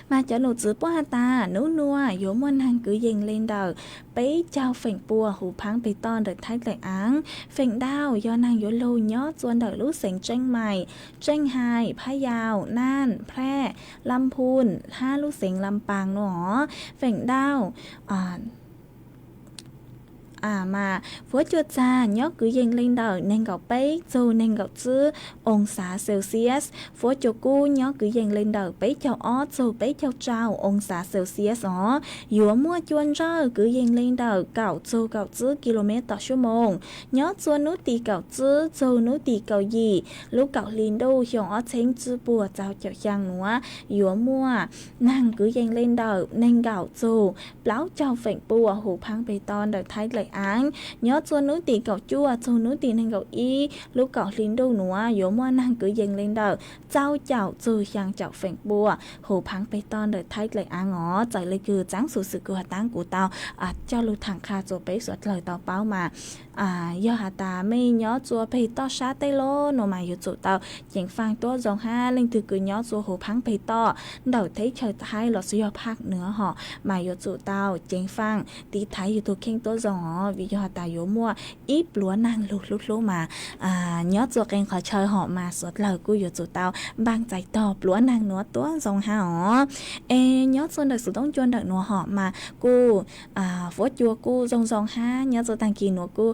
Mas cov num txwv puab has tas nub nuav yuav muaj naag kwv yees le ntawm peb caug feem pua huv phaab peg toj ntawm Thaib dlaim aav. Feem ntau yog naag yuav lug nyob rua ntawm lub xeev Tseej Maim, Tseej Hais, Phab Yau, Naj, Phraj, Lam Phun hab lub xeev Lam Paas no. Feem ntau mas fuab cua txag nyob kwv yees le ntawm neeg nkaum peb txug neeg nkaum tsib oo xav Celsius. Fuab cua kub nyob kwv yees le ntawm peb caug ob txug peb caug rau oo xav Celsius os. Yuav muaj cua ntsawj kwv yees le ntawm kaum txug kaum tsib kis lus mev tom suab moos. Nyob rua nub tim kaum tsib txug nub tim kaum yim lub kaum hli ntuj xyoo ob txheeb tsib puas rau caum xyaa nuav yuav muaj naag kwv yees le ntawm neeg nkaum txug plaub caug feem pua huv phaab peg toj ntawm Thaib dlaim aav. Nyob txug nub tim kaum cuaj txug nub tim neeg nkaum ib lub kaum hli ntuj nuav yuav muaj neeg kwv yees le ntawm txaus caum txug xyaa caum feem pua huv phaav peg toj ntawm Thaib dlaim aav os. Txawm le kws txaav xuv xwm kws has taab kuv tau coj lug thaam qha rua peb suav dlawg tau paub mas yog has tas mej nyob rua peg toj sab teb lub nuav mas yuav tsum tau ceev faaj tuab zoo hab leej twg kws nyob rua huv phaav peg toj ntawm teb chaws Thaib los sis yog phaj nuav hom mas yuav tsum tau ceev faaj tiv thaiv yug tug kheej tuab zoo os, vim yog has tas yuav muaj ib pluav naag lug hlub hlub mas nyob rua qee qhov chaw hom mas suav dlawg kuj yuav tsum tau npaaj txais tog pluav naag nuav tuab zoo hab os. Es nyob rua ntawm xuv toob cua ntawm nuav hom mas kuj fuab cua kuj zoo zoo hab. Nyob rua taag kis nuav kuj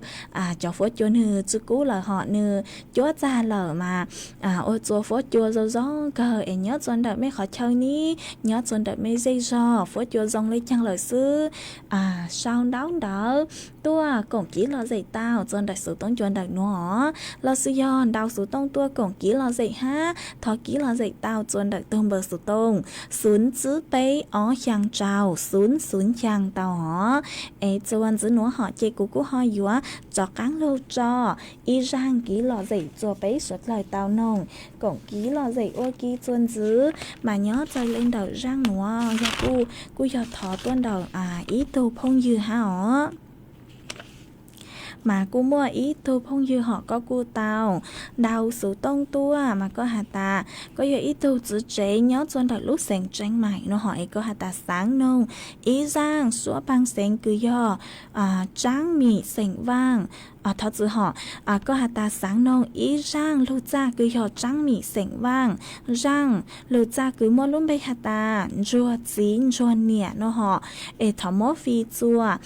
cov fuab cua nwg tsi kub lawm hom nwg cuab txag lawm mas ua rua fuab cua zoo zoo kawg. Es nyob rua ntawm mej qhov chaw nib, nyob rua ntawm mej zej zog fuab cua zoo le caag lawm xwb, sau ntaub ntawv tuaj koom kiv lom zem tau rua ntawm xuv toob cua ntawm nuav os, los sis yog ntaus xuv tooj tuaj koom kiv lom zem hab thov kiv lom zem tau rua ntawm tug npawb xuv tooj xuv tsib peb ob xyaa rau xuv xuv xyaa tau os. Es txuas ntxiv nuav hom ces kuv kuj ho yuav rov qaab lug tso ib zaaj kiv lom zem rua peb suav dlawg tau noog koom kiv lom zem ua ke txuas ntxiv. Mas nyob txawm le ntawm zaaj nuav yog kuj, kuj yog thov tuaj ntawm ib tug phooj ywg hab os. Mas kuj muaj ib tug phooj ywg hom koj kuj tau ntaus xuv tooj tuaj mas koj has tas koj yog ib tug txiv tsev nyob rua ntawm lub xeev Tseeb Maim nuav hom es koj has tas xaav noog ib zaaj suab paag xeev kws yog Tsaab Mim xeem Vaaj. Thov txwm hom, koj has tas xaav noog ib zaaj lug txaj kws yog Tsaab Mim xeem Vaaj, zaaj lug txaj kws muaj lub npe has tas ntsuag txiv ntsuag niam nuav hom. Es thov muab fij txuas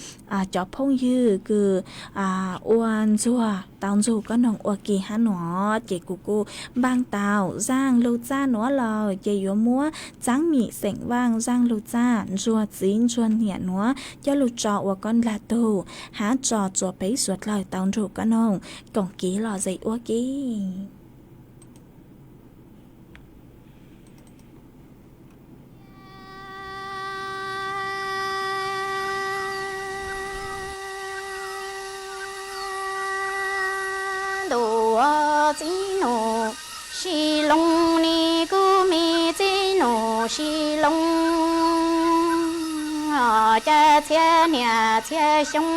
cov phooj ywg kws ua ntsuag tau nrug koj noog ua ke hab nuav ces kuv kuj npaaj tau zaaj lug txaj nuav lawm ces yuav muab Tsaab Mim xeem Vaaj zaaj lug txaj ntsuag txiv ntsuag niam nuav coj lug tso ua koj ntaag tug hab tso rua peb suav dlawg tau nrug koj noog koom kiv lom zem ua ke. Ntuj, txiv nus Sis Loo, nim kuv me txiv nus Sis Loo, cas txhia niam txhia xyoo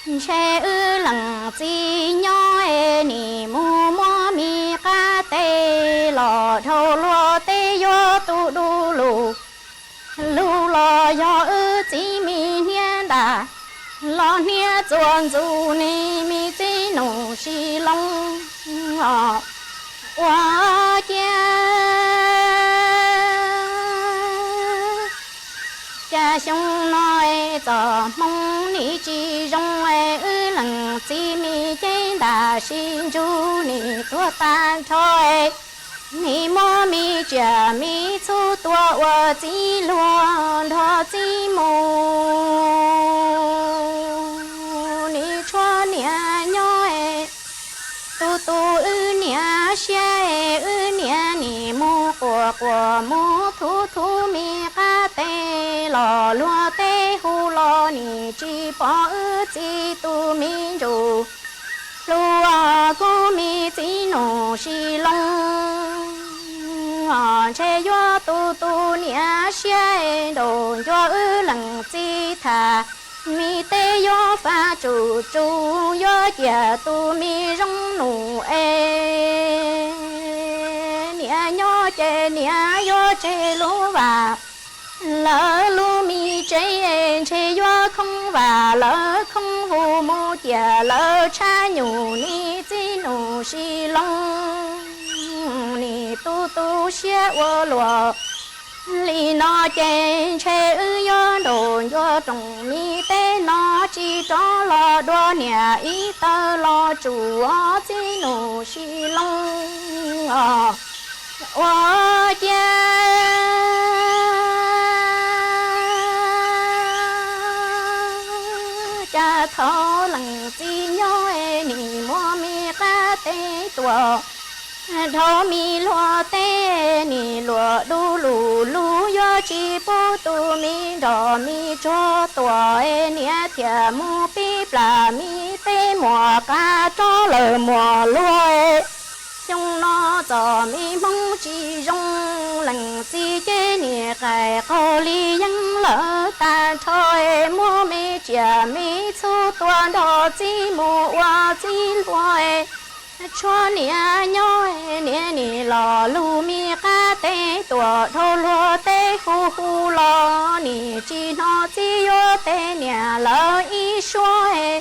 ntshe wb leej txiv nyob es nim mus muab me qab tes los dhau luag teb yuav tu du lug. Lug los yog wb txiv me hniab ntas, los hniab txuas ntxug nim me txiv nus Sis Loo os. Ua ciav cas xyoo no es txom hmoo nim tsis zoo es wb leej txiv me cev ntam sis ntsug nim tuag tag nrho es nim muab me tsiaj me txhu tua ua txiv luag nrog txiv mus. Nim tshuav niam nyob es tu tu wb niam siab es wb niam nim mus quas quas mus thuv thuv me qab tes los luag teb hu los nim tsis pom wb txiv tus me ntsuj plhu. Kuv me txiv nus Sis Loo, ntshe yuav tu tu niam siab nraum ncua wb leej txiv tham me teb yuav faj tsum tsum yuav ciam tus me zoo nus es niam nyob ces niam yuav tseg lub vam lawv lub me tsev, ntshe yuav khoob vam lawv khoob vug mus ciam lawv tshab nyum nim txiv nus Sis Loo. Nim tu tu siab ua luaj li no ces ntshe wb yuav nraum ncua rooj me teb no tsis rov los dua niam ib tawg los tsum os txiv nus Sis Loo os. Ua ciav cas thaum leej txiv nyob es nim muab me qab tes tua dhau me luag teb, nim luag du lug lug yuav tsis pub tus me nroj me tsuag tua es niam thiaj mus pib plam mi teb muas qab rov lawm muas luag. Xyoo no txom mi Hmoob tsis zoo, leej txiv ces nim qais qaug li yeeb lawm tag nrho. Muab me tsiaj me txhu tua nrog txiv mus ua txiv hluas. Tshuav niam nyob niam nim los lug mi qab teb tuam dhau luag teb hu hu los nim tsis hnov txiv yuav teb niam lawv ib suab.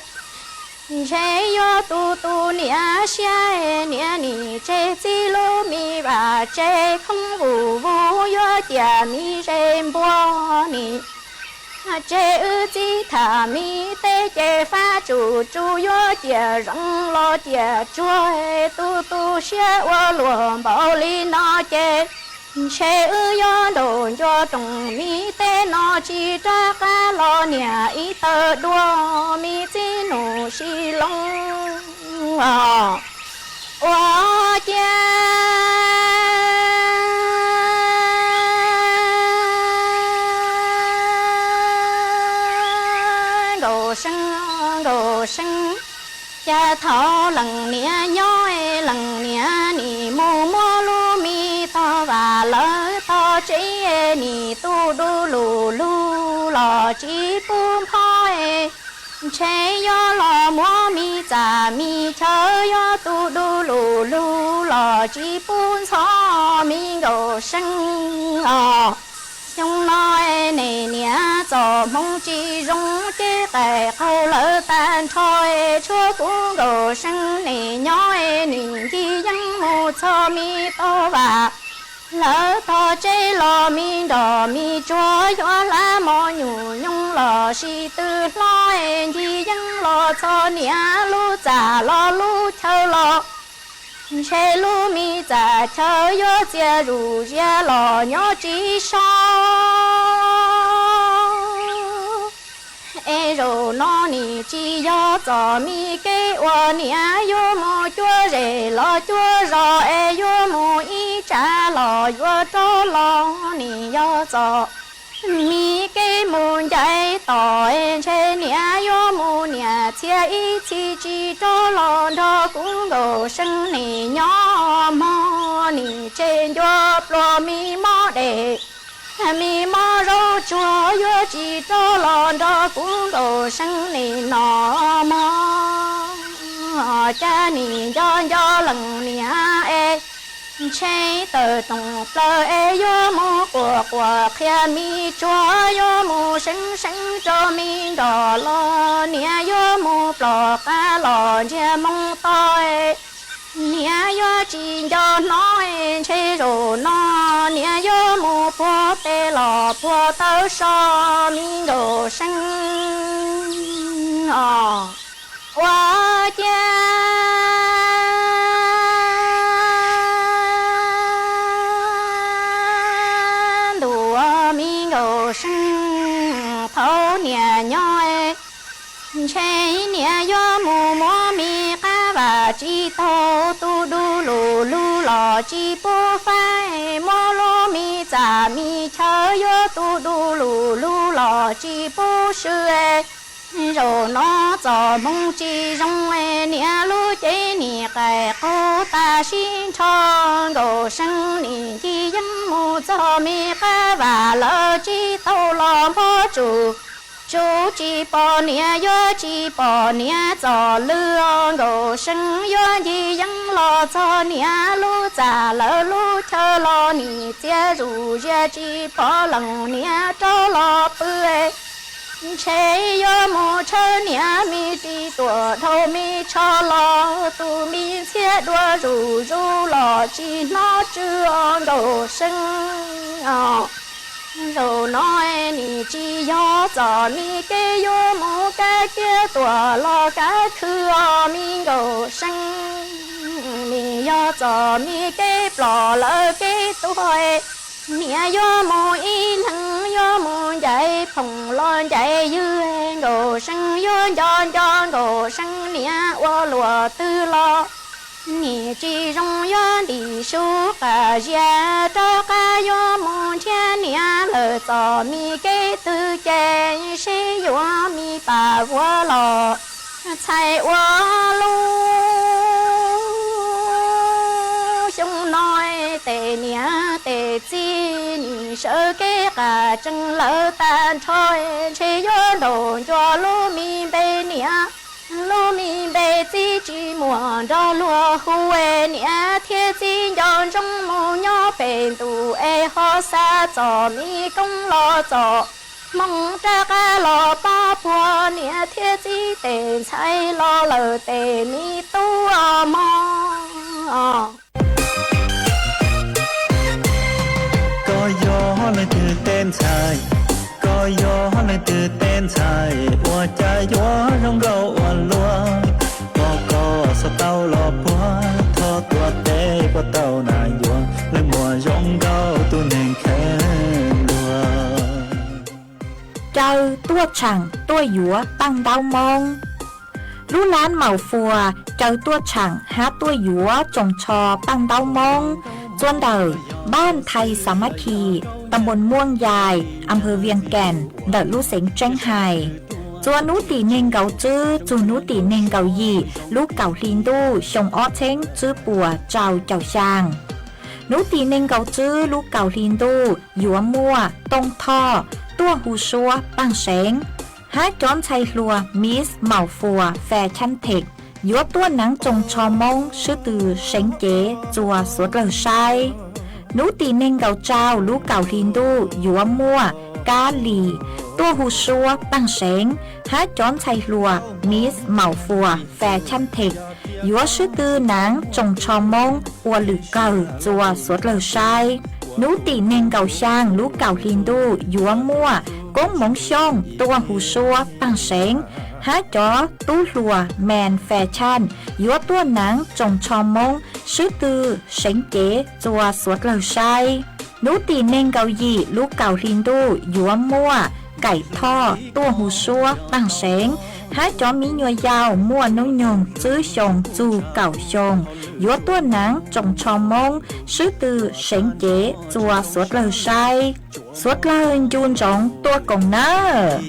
Ntshe yuav tu tu niam siab, niam nim tseg txiv lub mi vam tsev khoob vum vug, yuav ciam mi ze npua nim tseg wb txiv tham mi teb ces fab tsum tsum, yuav ciam zoo los ciam tsuag, tu tu siab ua luaj npaum li no ces ntshe wb yuav nraum ncua rooj mi teb no tsis rov qab los niam ib tawg dua mi txiv nus si loo. Ua ciav Nkauj Seeb, Nkauj Seeb, cas thaum leej niam nyob leej niam nim mus muab lub mi tog vam lawv tog tsev, nim tu du lug lug los tsis pub nphob. Ntshe yuav los muab mi txam mi chaw, yuav tu du lug lug los tsis pub ntxhov mi Nkauj Seeb os. Xyoo no nej niam txom hmoov tsis zoo, ces qais qaug lawv tag nrho, tshuav kuv Nkauj Seeb nim nyob nim ncig yeeb mus txog mi tog vam lawv tog tsev los mi nrog mi tsuag, yuav hlab mos nyuj nyoos los sis twb hlob, ncig yeeb los txog niam lub txaj los lub chaw los ntshe lub mi txaj chaw yuav txias zuj zias los nyob tsis so. Es zaum no nim tsis yog txom mi kev uas niam yuav mus cuab zej los cuab zos, es yuav mus ib tsam los yuav rov los, nim yog txom mi kev mus ncaim tom, es ntshe niam yuav mus niam txhiaj ib txhis tsis rov los nrog kuv Nkauj Seeb nim nyob mog, nim tseg ncua pluas mi mob dej mi mob zaub tsuag, yuav tsis rov los nrog kuv Nkauj Seeb nim no mog. Cas nim nco nco leej niam es ntshe tawm rooj plaws es yuav mus quas quas qhia mi tsuag, yuav mus seev seev rau mi nrog los, niam yuav mus plob qab los ntsiag moo to. Niam yuav tsis nco hnov, ntshe zaum no niam yuav mus puag pem los puag taw so mi Nkauj Seeb os. Ua ciav ntuj, mi Nkauj Seeb thaum niam nyob, ntshe niam yuav mus muab mi qab vam tsis taug, tu du lug lug los tsis pub faib, muab lub mi txaj mi chaw yuav tu du lug lug los tsis pub swb. Zaum no txoj hmoo tsis zoo, niam lub cev nim qais qaug tas sib nrho. Nkauj Seeb nim ncig yeeb mus txog mi qab vam lawv tsis taug los npog tsum, tsum tsis pom niam yuav tsis pom niam txoj lw. Nkauj Seeb yuav ncig yeeb los txog niam lub txaj lawv lub chaw los nim txias zuj zias tsis pom leej niam rov los pw. Ntshe yuav mus tshawb niam me ris tuam dhau me tsho los, tus me ntxhiab dua zuj zus los tsis hnov tsw. Nkauj Seeb os, zaum no nim tsis yog txom mi kev yuav mus kab kiab tuam los kab khw os mi Nkauj Seeb, nim yog txom mi kev ploj lawv kev tuag. Niam yuav mus ib leeg, yuav mus ncaim phooj los ncaim ywg, Nkauj Seeb yuav nco nco Nkauj Seeb niam ua luaj twg los nim tsis zoo, yuav ntim su qas zias rov qab yuav mus nrhiav niam lawm txom mi kev twg ces seb yuav mi pam vuav los Txhais ua lub xyoo no, tes niam tes txiv nim sawv kev qas tsees lawm tag nrho, ntshe yuav ntaus ncua lub me npe niam, lub me npe txiv tsis muaj nrog luag hu. Niam thiab txiv nco ntsoov mus nyob pem ntuj es ho xa txom me koob los txom hmoo rov qab los pab puag niam thiab txiv tes ntxhais los lawm tes me tub mog. Koj yog leej twg tej ntxhais, koj yog leej twg tej ntxhais, ua cas yuav zoo nkauj ua luaj, pom koj xuas tau los puag, thov tua teb puas tau nas yuav, leej muam zoo nkauj tus neeg kheev luag. Caw tuaj tshaam tuaj yuav paj ntaub Moob. Lub lab Maum Fuas caw tuaj tshaam hab tuaj yuav tsoos tsho paj ntaub Moob txua ntawm npaj Thais Xas Mab Khis, ta npos Muaj Yais, a nphawv Vias Kees ntawm lub xeev Tseeb Hais. Txua hnub tim neeg nkaum tswb txug hnub tim neeg nkaum yim lub kaum hli ntuj xyoo ob txheeb tswb puas rau caum xyaa. Hnub tim neeg nkaum tswb lub kaum hli ntuj yuav muaj Tooj Thoj tuaj hu suab paaj seev, hab cov ntxhais hluas Miss Maum Fuas Fas Chaj Theem yuav tuaj naav tsoos tsho Moob swb tw seev cev txua suav dlawg saib. Hnub tim neeg nkaum tsau lub kaum hli ntuj yuav muaj Kab Lis tuaj hu suab paaj seev, hab cov ntxhais hluas Miss Maum Fuas Fas Chaj Theem yuav swb tw naav tsoos tsho Moob ua lwm kawg txua suav dlawg saib. Hnub tim neeg nkaum xyaa lub kaum hli ntuj yuav muaj Koob Moov Xyooj tuaj hu suab paaj seev, hab cov tub hluas Mes Fas Chaj yuav tuaj naav tsoos tsho Moob swb tw seev cev txua suav dlawg saib. Hnub tim neeg nkaum yim lub kaum hli ntuj yuav muaj Kaim Thoj tuaj hu suab paaj seev, hab cov miv nyuas yaus muaj nub nyoog tswb xyoo txug kaum xyoo yuav tuaj naav tsoos tsho Moob swb tw seev cev txua suav dlawg saib. Suav dlawg ncu ntsoov tuaj koom nawb.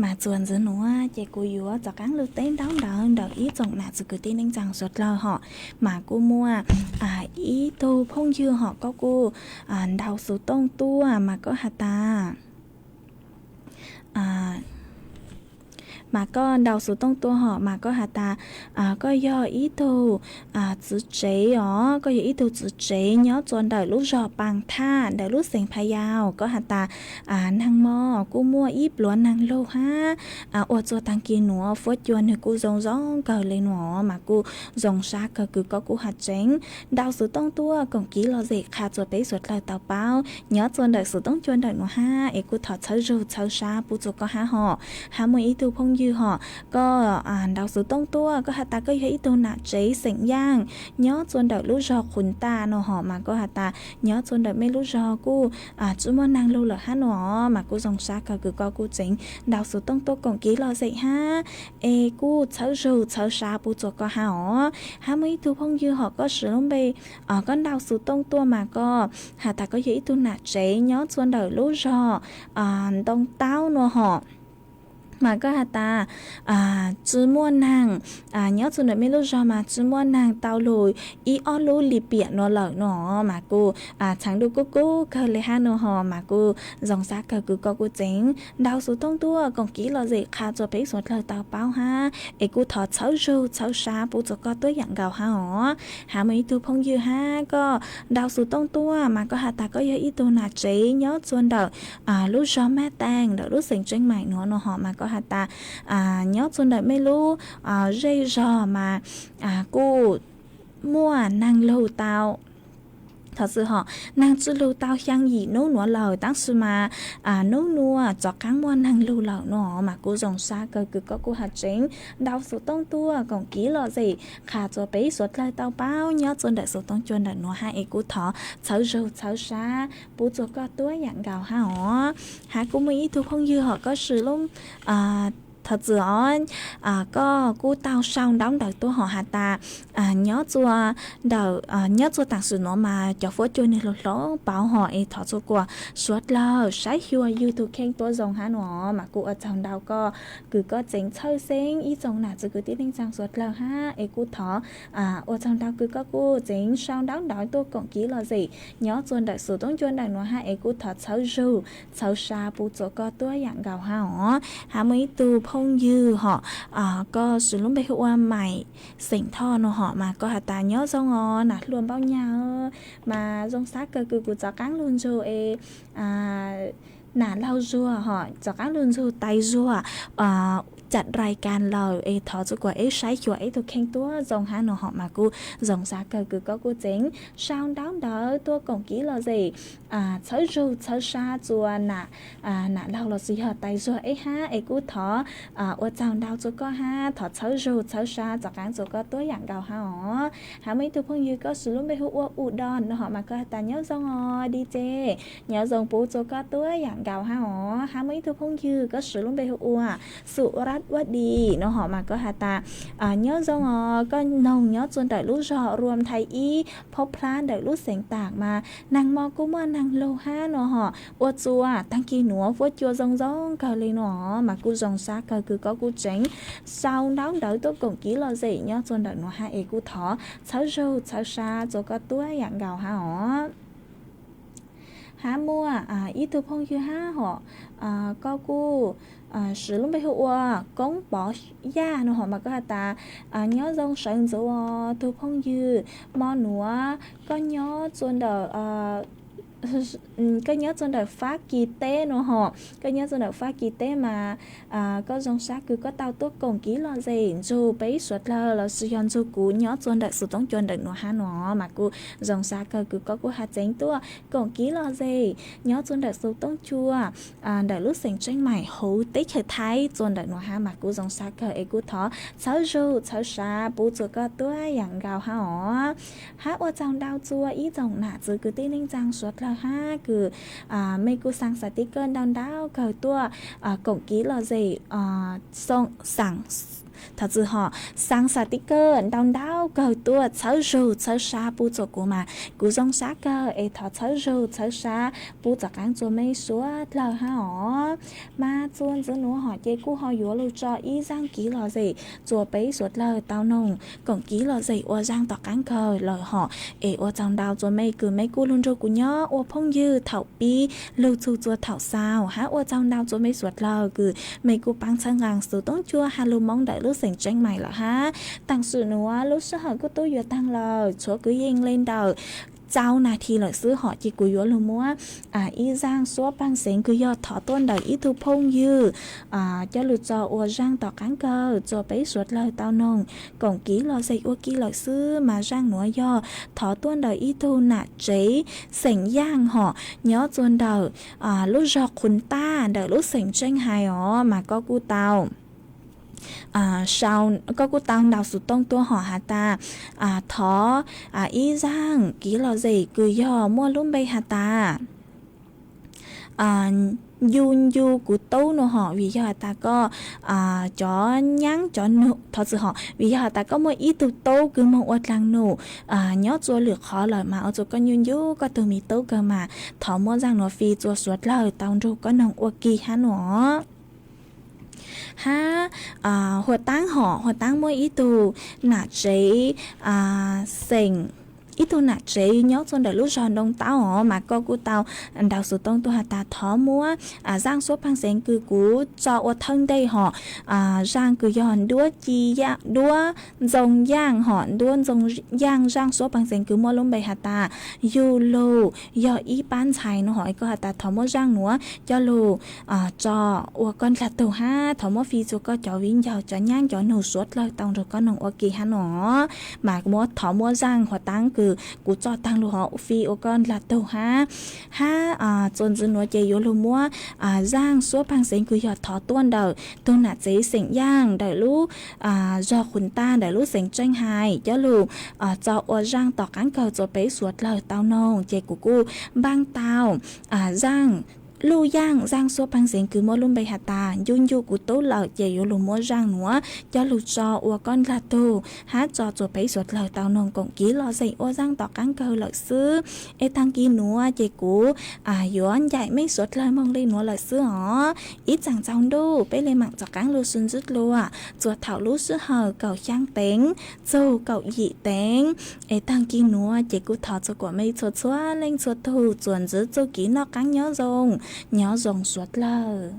Mas txuas ntxiv nuav ces kuv yuav rov qaab lug teb ntaub ntawv ntawm ib tsoom nam txiv kwv tij neej tsaa suav dlawg hom. Mas kuj muaj ib tug phooj ywg hom, koj kuj ntaus xuv tooj tuaj mas koj has tas mas koj ntaus xuv tooj tuaj hom mas koj has tas koj yog ib tug txiv tsev os, koj yog ib tug txiv tsev nyob txua ntawm lub zog Paas Thaj ntawm lub xeev Phas Yau. Koj has tas naag mo kuj muaj ib pluav naag lug hab ua txuag taag kis nuav fuab cua nwg kuj zoo zoo kawg le nuav mas kuj zoo sab kawg kws koj kuj has tseev. Ntaus xuv tooj tuaj koom kev lom zem qha txua peb suav dlawg tau paub nyob txua ntawm xuv tooj cua ntawm nuav hab es kuj thov txhawb zug txhawb sab pub txua koj hab hom. Hab muaj ib tug phooj ywg hom, koj ntaus xuv tooj tuaj koj has tas koj yog ib tug nam tsev xeem Yaaj nyob txua ntawm lub zog Qhuv Taj nuav hom mas koj has tas nyob txua ntawm mej lub zog kuj tsi muaj naag lug lawm hab nuav mas kuj zoo sab kawg kws koj kuj tseev ntaus xuv tooj tuaj koom kev lom zem hab es kuj txhawb zug txhawb sab pub txua koj hab os. Hab muaj ib tug phooj ywg hom, koj siv lub npe, koj ntaus xuv tooj tuaj mas koj has tas koj yog ib tug nam tsev nyob txua ntawm lub zog Ntoo Taub nuav hom. Mas koj has tas tsi muaj neeg, nyob txug ntawm mej lub zog mas tsi muaj neeg tau lug ib ob lub lim piam nuav lawm no, mas kuv txhaav du kub kub kawg le hab no ho, mas kuv zoo sab kawg kws koj kuj tseem ntaus xuv tooj tuaj koom kiv lom zem qha rua peb suav dlawg tau paub hab, es kuv thov txhawb zug txhawb sab pub rua koj tuab yaam nkaus hab os. Hab muaj ib tug phooj ywg hab koj ntaus xuv tooj tuaj mas koj has tas koj yog ib tug nam tsev nyob rua ntawm lub zog Mab Taaj ntawm lub xeem Tseeb Maim nuav no ho, mas koj has tas nyob rua ntawm mej lub zej zog mas kuj muaj neeg lug tau, thov txwm ho, neeg tsi lug tau xyaa yim nub nuav lawm, tab sis mas nub nuav rov qaab muaj neeg lug lawm no, mas kuv zoo sab kawg kws koj kuj has tseeb ntaus xuv tooj tuaj koom kiv lom zem qha rua peb suav dlawg tau paub nyob rua ntawm xuv tooj cua ntawm nuav hab, es kuv thov txhawb zug txhawb sab pub rua koj tuab yaam nkaus hab os. Hab kuj muaj ib tug phooj ywg hom koj sis lub thov txwm os, koj kuj tau sau ntaub ntawv tuaj hom has tas nyob rua ntawm, nyob rua taam sim nuav mas cov fuab cua nwg hloov hloov pauv hom, es thov rua kuas suav dlawg saib xyuas yug tug kheej tuab zoo hab no, mas kuj ua tsaug ntau koj kws koj tseem txhawj xeeb ib tsoom nam txiv kwv tij neej tsaa suav dlawg hab, es kuj thov ua tsaug ntau kws koj kuj tseem sau ntaub ntawv tuaj koom kiv lom zem nyob rua ntawm xuv tooj cua ntawm nuav hab, es kuj thov txhawb zug txhawb sab pub rua koj tuab yaam nkaus hab os. Hab muaj ib tug phooj ywg hom, koj sis lub npe hu ua Maim xeem Thoj no hom, mas koj has tas nyob zoo os nam hluas npauj nyag, mas zoo sab kawg kws kuv rov qaab lug nrug es nam laug zuag hom, rov qaab lug nrug tais zuag cam rais kas lawm, es thov rua kuas eb saib xyuas eb tug kheej tuab zoo hab no hom, mas kuj zoo sab kawg kws koj kuj tseem sau ntaub ntawv tuaj koom kiv lom zem txhawb zug txhawb sab rua nam laug lossis yog tais zuag eb hab, es kuj thov ua tsaug ntau rua koj hab thov txhawb zug txhawb sab rov qaab rua koj tuab yaam nkaus hab os. Hab muaj ib tug phooj ywg koj sis lub npe hu ua U Do no hom, mas koj has tas nyob zoo os di ce, nyob zoo pub rua koj tuab yaam nkaus hab os. Hab muaj ib tug phooj ywg koj sis lub npe hu ua Xu Rab Ua Di no hom, mas koj has tas nyob zoo os, koj noog nyob rua ntawm lub zog Ruam Thai Ib Phob Plab ntawm lub xeem Taam mas neeg mo kuj muaj neeg lug hab no hom, ua rua taag kis nuav fuab cua zoo zoo kawg le no, mas kuj zoo sab kawg kws koj kuj tseem sau ntaub ntawv tuaj koom kiv lom zem nyob rua ntawm nuav hab, es kuj thov txhawb zug txhawb sab rua koj tuab yaam nkaus hab os. Hab muaj ib tug phooj ywg hab hom, koj kuj sis lub npe hu ua Koob Pov Yaj no hom, mas koj has tas nyob zoo sawv ntxuv os tug phooj ywg, mo nuav koj nyob rua ntawm koj nyob rua ntawm Fab Kis teb no hom, koj nyob rua ntawm Fab Kis teb mas koj zoo sab kws koj tau tuaj koom kiv lom zem nrug peb suav dlawg lossis yog nrug kuv nyob rua ntawm xuv tooj cua ntawm nuav hab no, mas kuj zoo sab kawg kws koj kuj has tseeb tuaj koom kiv lom zem nyob rua ntawm xuv tooj cua ntawm lub xeem Tseeb Maim huv teb chaws Thaib rua ntawm nuav hab, mas kuj zoo sab kawg es kuj thov txhawb zug txhawb sab pub rua koj tuab yaam nkaus hab os. Hab ua tsaug ntau rua ib tsoom nam txiv kwv tij neej tsaa suav dlawg hab kws mej kuj xaa xas tiv kawj ntau ntau kawg tuaj koom kiv lom zem, xoo xaam thov txwm hom, xaa xas tiv kawj ntau ntau kawg tuaj txhawb zug txhawb sab pub rua kuv mas kuv zoo sab kawg es thov txhawb zug txhawb sab pub rov qaab rua mej suav dlawg hab os. Mas rua ntxiv nuav hom ces kuj ho yuav lug tso ib zaaj kiv lom zem rua peb suav dlawg tau noog koom kiv lom zem ua zaaj tom qaab kawg lawm hom. Es ua tsaug ntau rua mej kws mej kuj lug nrug kuv nyob ua phooj ywg thaum pib lug txug rua thaum xaus hab ua tsaug ntau rua mej suav dlawg kws mej kuj paab txhawb nqaa xuv tooj cua has lug Moob ntawm lub xeem Tseeb Maim lawm hab. Taam sim nuav lub sij hawm kuj tub yuav taag lawm, tshuav kwv yees le ntawm rau nas this lawm xwb hom ces kuv yuav lug muab ib zaaj suab paag xeev kws yog thov tuaj ntawm ib tug phooj ywg coj lug tso ua zaaj tom qaab kawg rua peb suav dlawg tau noog koom kiv lom zem ua ke lawm xwb. Mas zaaj nuav yog thov tuaj ntawm ib tug nam tsev xeem Yaaj hom, nyob rua ntawm lub zog Qhuv Taj ntawm lub xeem Tseeb Hais os, mas koj kuj tau sau, koj kuj tau ntaus xuv tooj tuaj hom has tas thov ib zaaj kiv lom zem kws yog muaj lub npe has tas ncu ncu kuv tub no hom, vim yog has tas koj cov nyaab cov nug, thov txwm hom, vim yog has tas koj muaj ib tug tub kws moog ua dlaag num nyob rua lwm qhov lawm mas ua rua koj ncu ncu koj tug me tub kawg mas thov muab zaaj nuav fij rua suav dlawg tau nrug koj noog ua ke hab no. Huas Taab hom, Huas Taab muaj ib tug nam tsev xeem, ib tug nam tsev nyob txog ntawm lub zog Ntoo Taub os, mas koj kuj tau ntaus xov tooj tuaj has tas thov muab zaaj suab pheej xeev kws kuv tso ua thawj ntej hom, zaaj kws yog duab ci, duab ntxoo yaaj hom, duab ntxoo yaaj zaaj suab pheej xeev kws muaj lub npe has tas yug lug yog ib pab ntxhais no hom, koj has tas thov muab zaaj nuav coj lug tso ua koj ndlag tug hab thov muab fij txug koj cov viv ncaus cov nyaab cov nug suav dlawg tau nrug koj noog ua ke hab no. Mas muab thov muab zaaj Huas Taab kws kuv tso taag lug hov fij ua koj ndlag tug hab, hab txuas ntxiv nuav ces yuav lug muab zaaj suab pheej xeev kws yog thov tuaj ntawm tug nam tsev xeem Yaaj ntawm lub zog Qhum Tag ntawm lub xeev Tseej Hais coj lug tso ua zaaj tom qaab kawg txug peb suav dlawg tau noog. Ces kuv kuj npaaj tau zaaj luj yaaj zaaj suab pheej xeev kws muaj lub npe has tas ncu ncu kuv tub lawm, ces yuav lug muab zaaj nuav coj lug tso ua koj ndlag tug hab tso txug peb suav dlawg tau noog koom kiv lom zem ua zaaj tom qaab kawg lawm xwb. Es taag kis nuav ces kuv yuav ncaim mej suav dlawg moog le nuav lawm xwb os. Ib tsaam txaus ntuj peb le maam rov qaab lug sib ntsib dlua txuas thaum lub sij hawm kaum xyaa teev txug kaum yim teev. Es taag kis nuav ces kuv thov txug kuas mej txhua txhua leej txhua tug txuas ntxiv txuj kev noj qaab nyob zoo, nyob zoo suav dlawg.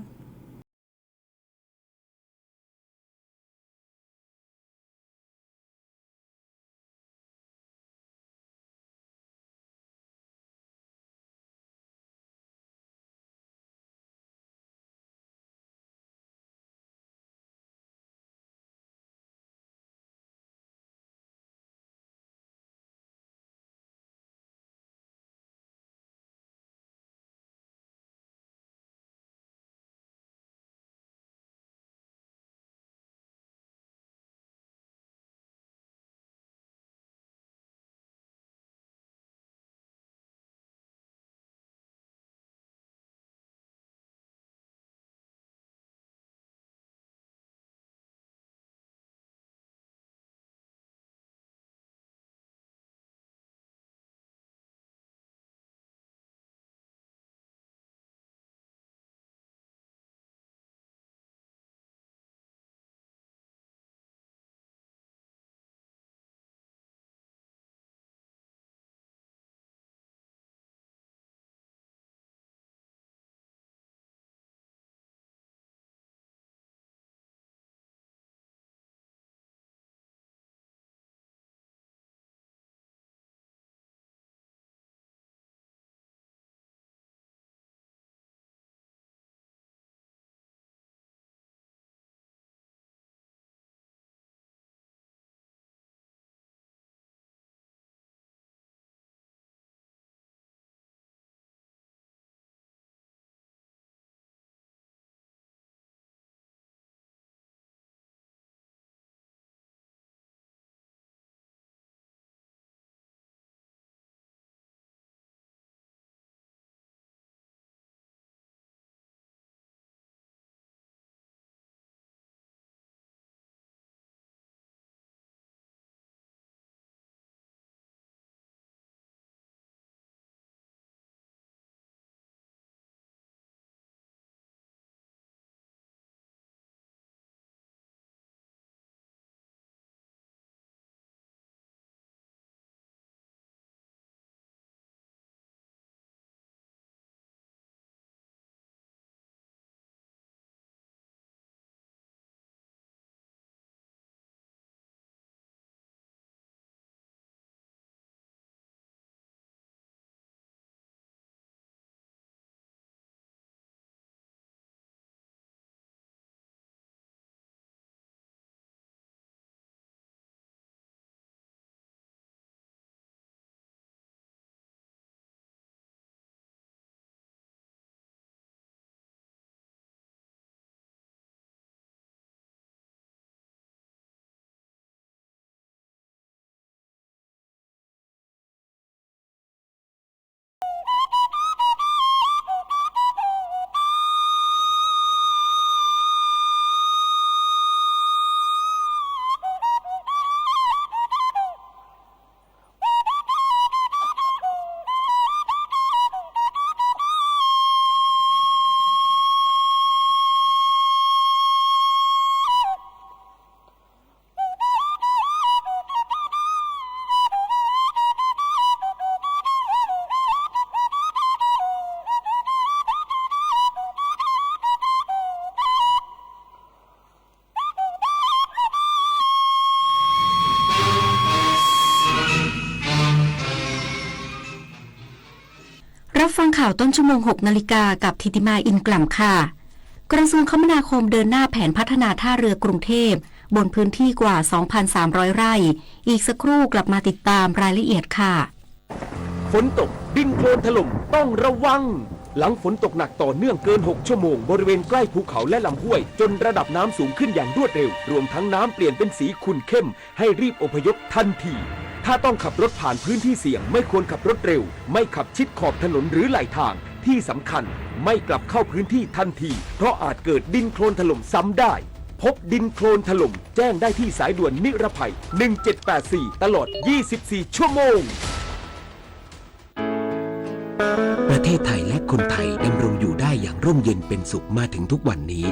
ข่าวต้นชั่วโมง หกนาฬิกา กับ ธิติมา อินกล่ำ ค่ะ กระทรวงคมนาคมเดินหน้าแผนพัฒนาท่าเรือกรุงเทพ บนพื้นที่กว่า สองพันสามร้อย ไร่ อีกสักครู่กลับมาติดตามรายละเอียดค่ะ ฝนตก ดินโคลนถล่ม ต้องระวัง หลังฝนตกหนักต่อเนื่องเกิน หก ชั่วโมง บริเวณใกล้ภูเขาและลำห้วย จนระดับน้ำสูงขึ้นอย่างรวดเร็ว รวมทั้งน้ำเปลี่ยนเป็นสีขุ่นเข้ม ให้รีบอพยพทันที ถ้าต้องขับรถผ่านพื้นที่เสี่ยง ไม่ควรขับรถเร็ว ไม่ขับชิดขอบถนนหรือไหลทาง ที่สำคัญ ไม่กลับเข้าพื้นที่ทันที เพราะอาจเกิดดินโคลนถล่มซ้ำได้ พบดินโคลนถล่ม แจ้งได้ที่สายด่วนนิรภัย หนึ่งเจ็ดแปดสี่ ตลอด ยี่สิบสี่ ชั่วโมง ประเทศไทยและคนไทยดำรงอยู่ได้อย่างร่มเย็นเป็นสุขมาถึงทุกวันนี้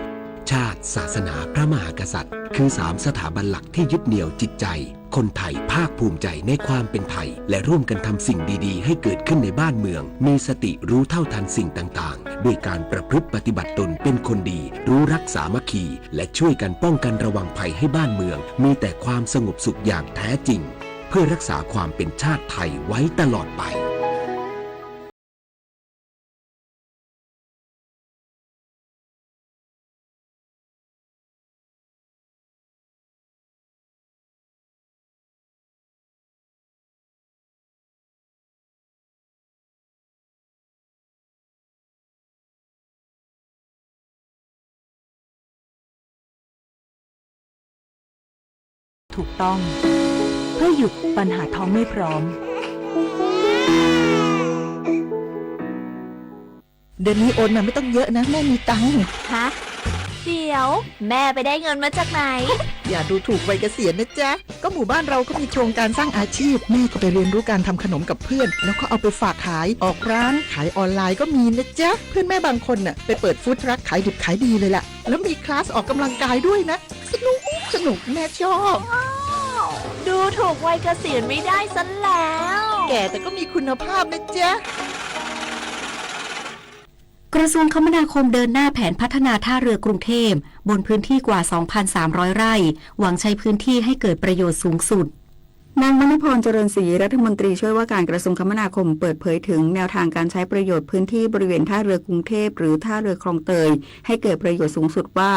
ชาติ ศาสนา พระมหากษัตริย์ คือสามสถาบันหลักที่ยึดเหนี่ยวจิตใจ คนไทยภาคภูมิใจในความเป็นไทย และร่วมกันทำสิ่งดีๆ ให้เกิดขึ้นในบ้านเมือง มีสติรู้เท่าทันสิ่งต่างๆ ด้วยการประพฤติปฏิบัติตนเป็นคนดี รู้รักสามัคคี และช่วยกันป้องกันระวังภัยให้บ้านเมือง มีแต่ความสงบสุขอย่างแท้จริง เพื่อรักษาความเป็นชาติไทยไว้ตลอดไป ถูกต้อง เพื่อหยุดปัญหาท้องไม่พร้อม เดือนนี้โอนมาไม่ต้องเยอะนะ แม่มีตังค์ ฮะ เดี๋ยว แม่ไปได้เงินมาจากไหน อย่าดูถูกวัยเกษียณนะจ๊ะ ก็หมู่บ้านเราก็มีโครงการสร้างอาชีพ แม่ก็ไปเรียนรู้การทำขนมกับเพื่อน แล้วก็เอาไปฝากขาย ออกร้าน ขายออนไลน์ก็มีนะจ๊ะ เพื่อนแม่บางคนน่ะ ไปเปิดฟู้ดทรัคขายดิบขายดีเลยล่ะ แล้วมีคลาสออกกำลังกายด้วยนะ สนุก สนุก แม่ชอบ ดูถูกวัยเกษียณไม่ได้ซะแล้ว แก่แต่ก็มีคุณภาพนะจ๊ะ กระทรวงคมนาคมเดินหน้าแผนพัฒนาท่าเรือกรุงเทพ บนพื้นที่กว่า สองพันสามร้อย ไร่ หวังใช้พื้นที่ให้เกิดประโยชน์สูงสุด นางมณพร เจริญศรี รัฐมนตรีช่วยว่าการกระทรวงคมนาคม เปิดเผยถึงแนวทางการใช้ประโยชน์พื้นที่บริเวณท่าเรือกรุงเทพ หรือท่าเรือคลองเตย ให้เกิดประโยชน์สูงสุดว่า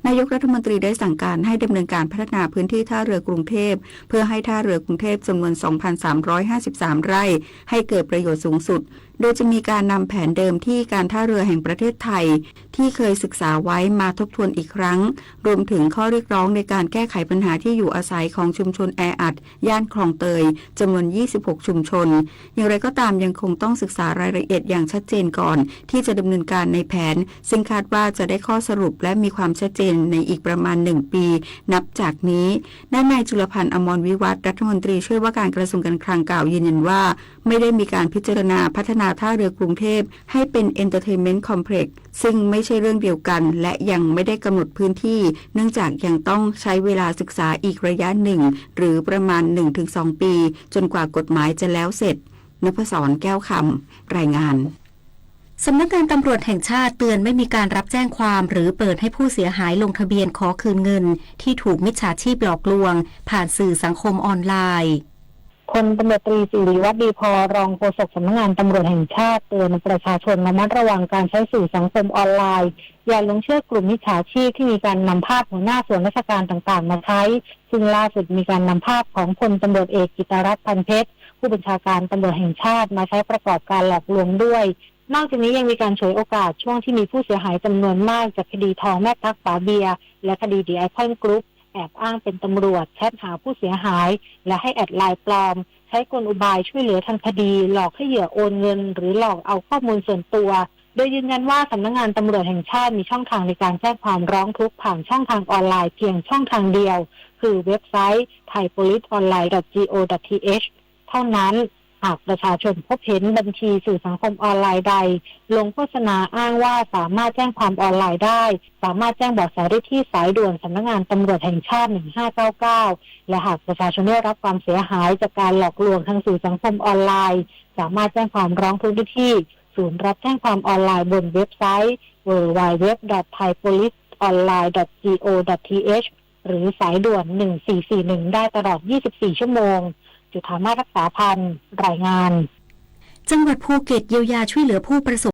นายกรัฐมนตรีได้สั่งการให้ดำเนินการพัฒนาพื้นที่ท่าเรือกรุงเทพ เพื่อให้ท่าเรือกรุงเทพจำนวน สองพันสามร้อยห้าสิบสาม ไร่ ให้เกิดประโยชน์สูงสุด โดยจะมีการนำแผนเดิมที่การท่าเรือแห่งประเทศไทย ที่เคยศึกษาไว้มาทบทวนอีกครั้ง รวมถึงข้อเรียกร้องในการแก้ไขปัญหาที่อยู่อาศัยของชุมชนแออัด ย่านคลองเตย จำนวน ยี่สิบหก ชุมชน อย่างไรก็ตามยังคงต้องศึกษารายละเอียดอย่างชัดเจนก่อน ที่จะดำเนินการในแผน ซึ่งคาดว่าจะได้ข้อสรุปและมีความชัดเจนในอีกประมาณหนึ่งปี นับจากนี้ ด้านนายจุลพันธ์ อมรวิวัฒน์ รัฐมนตรีช่วยว่าการกระทรวงการคลังกล่าวยืนยันว่า ไม่ได้มีการพิจารณาพัฒนาท่าเรือกรุงเทพให้เป็น Entertainment Complex ซึ่งไม่ใช่เรื่องเดียวกัน และยังไม่ได้กำหนดพื้นที่ เนื่องจากยังต้องใช้เวลาศึกษาอีกระยะหนึ่ง หรือประมาณ หนึ่งถึงสอง ปี จนกว่ากฎหมายจะแล้วเสร็จ นพศร แก้วคำ รายงาน สำนักงานตำรวจแห่งชาติเตือนไม่มีการรับแจ้งความหรือเปิดให้ผู้เสียหายลงทะเบียนขอคืนเงินที่ถูกมิจฉาชีพหลอกลวงผ่านสื่อสังคมออนไลน์ พลตำรวจตรี สิริวัฒน์ ดีพอ รองโฆษกสำนักงานตำรวจแห่งชาติ เตือนประชาชนระมัดระวังการใช้สื่อสังคมออนไลน์ อย่าหลงเชื่อกลุ่มมิจฉาชีพที่มีการนำภาพหัวหน้าส่วนราชการต่างๆ มาใช้ ซึ่งล่าสุดมีการนำภาพของพลตำรวจเอกกิตติรัตน์ พันเพชร ผู้บัญชาการตำรวจแห่งชาติมาใช้ประกอบการหลอกลวงด้วย นอกจากนี้ยังมีการฉวยโอกาสช่วงที่มีผู้เสียหายจำนวนมากจากคดีทองแม่กั๊กฝาเบียร์ และคดี The Icon Group แอบอ้างเป็นตำรวจ แชทหาผู้เสียหาย และให้แอดไลน์ปลอม ใช้กลอุบายช่วยเหลือทางคดี หลอกให้เหยื่อโอนเงิน หรือหลอกเอาข้อมูลส่วนตัว โดยยืนยันว่าสำนักงานตำรวจแห่งชาติมีช่องทางในการแจ้งความร้องทุกข์ผ่านช่องทางออนไลน์เพียงช่องทางเดียว คือเว็บไซต์ ไทยโพลิสออนไลน์ ดอท จี โอ ดอท ที เอช เท่านั้น หากประชาชนพบเห็นบัญชีสื่อสังคมออนไลน์ใด ลงโฆษณาอ้างว่าสามารถแจ้งความออนไลน์ได้ สามารถแจ้งเบาะแสได้ที่สายด่วนสำนักงานตำรวจแห่งชาติ หนึ่งห้าเก้าเก้า และหากประชาชนได้รับความเสียหายจากการหลอกลวงทางสื่อสังคมออนไลน์ สามารถแจ้งความร้องทุกข์ได้ที่ศูนย์รับแจ้งความออนไลน์บนเว็บไซต์ ดับเบิลยู ดับเบิลยู ดับเบิลยู ดอท ไทยโพลิสออนไลน์ ดอท จี โอ ดอท ที เอช หรือสายด่วน หนึ่งสี่สี่หนึ่ง ได้ตลอด ยี่สิบสี่ ชั่วโมง จุฑามาศ รักษาพันธ์ รายงาน จังหวัดภูเก็ตเยียวยาช่วยเหลือผู้ประสบภัย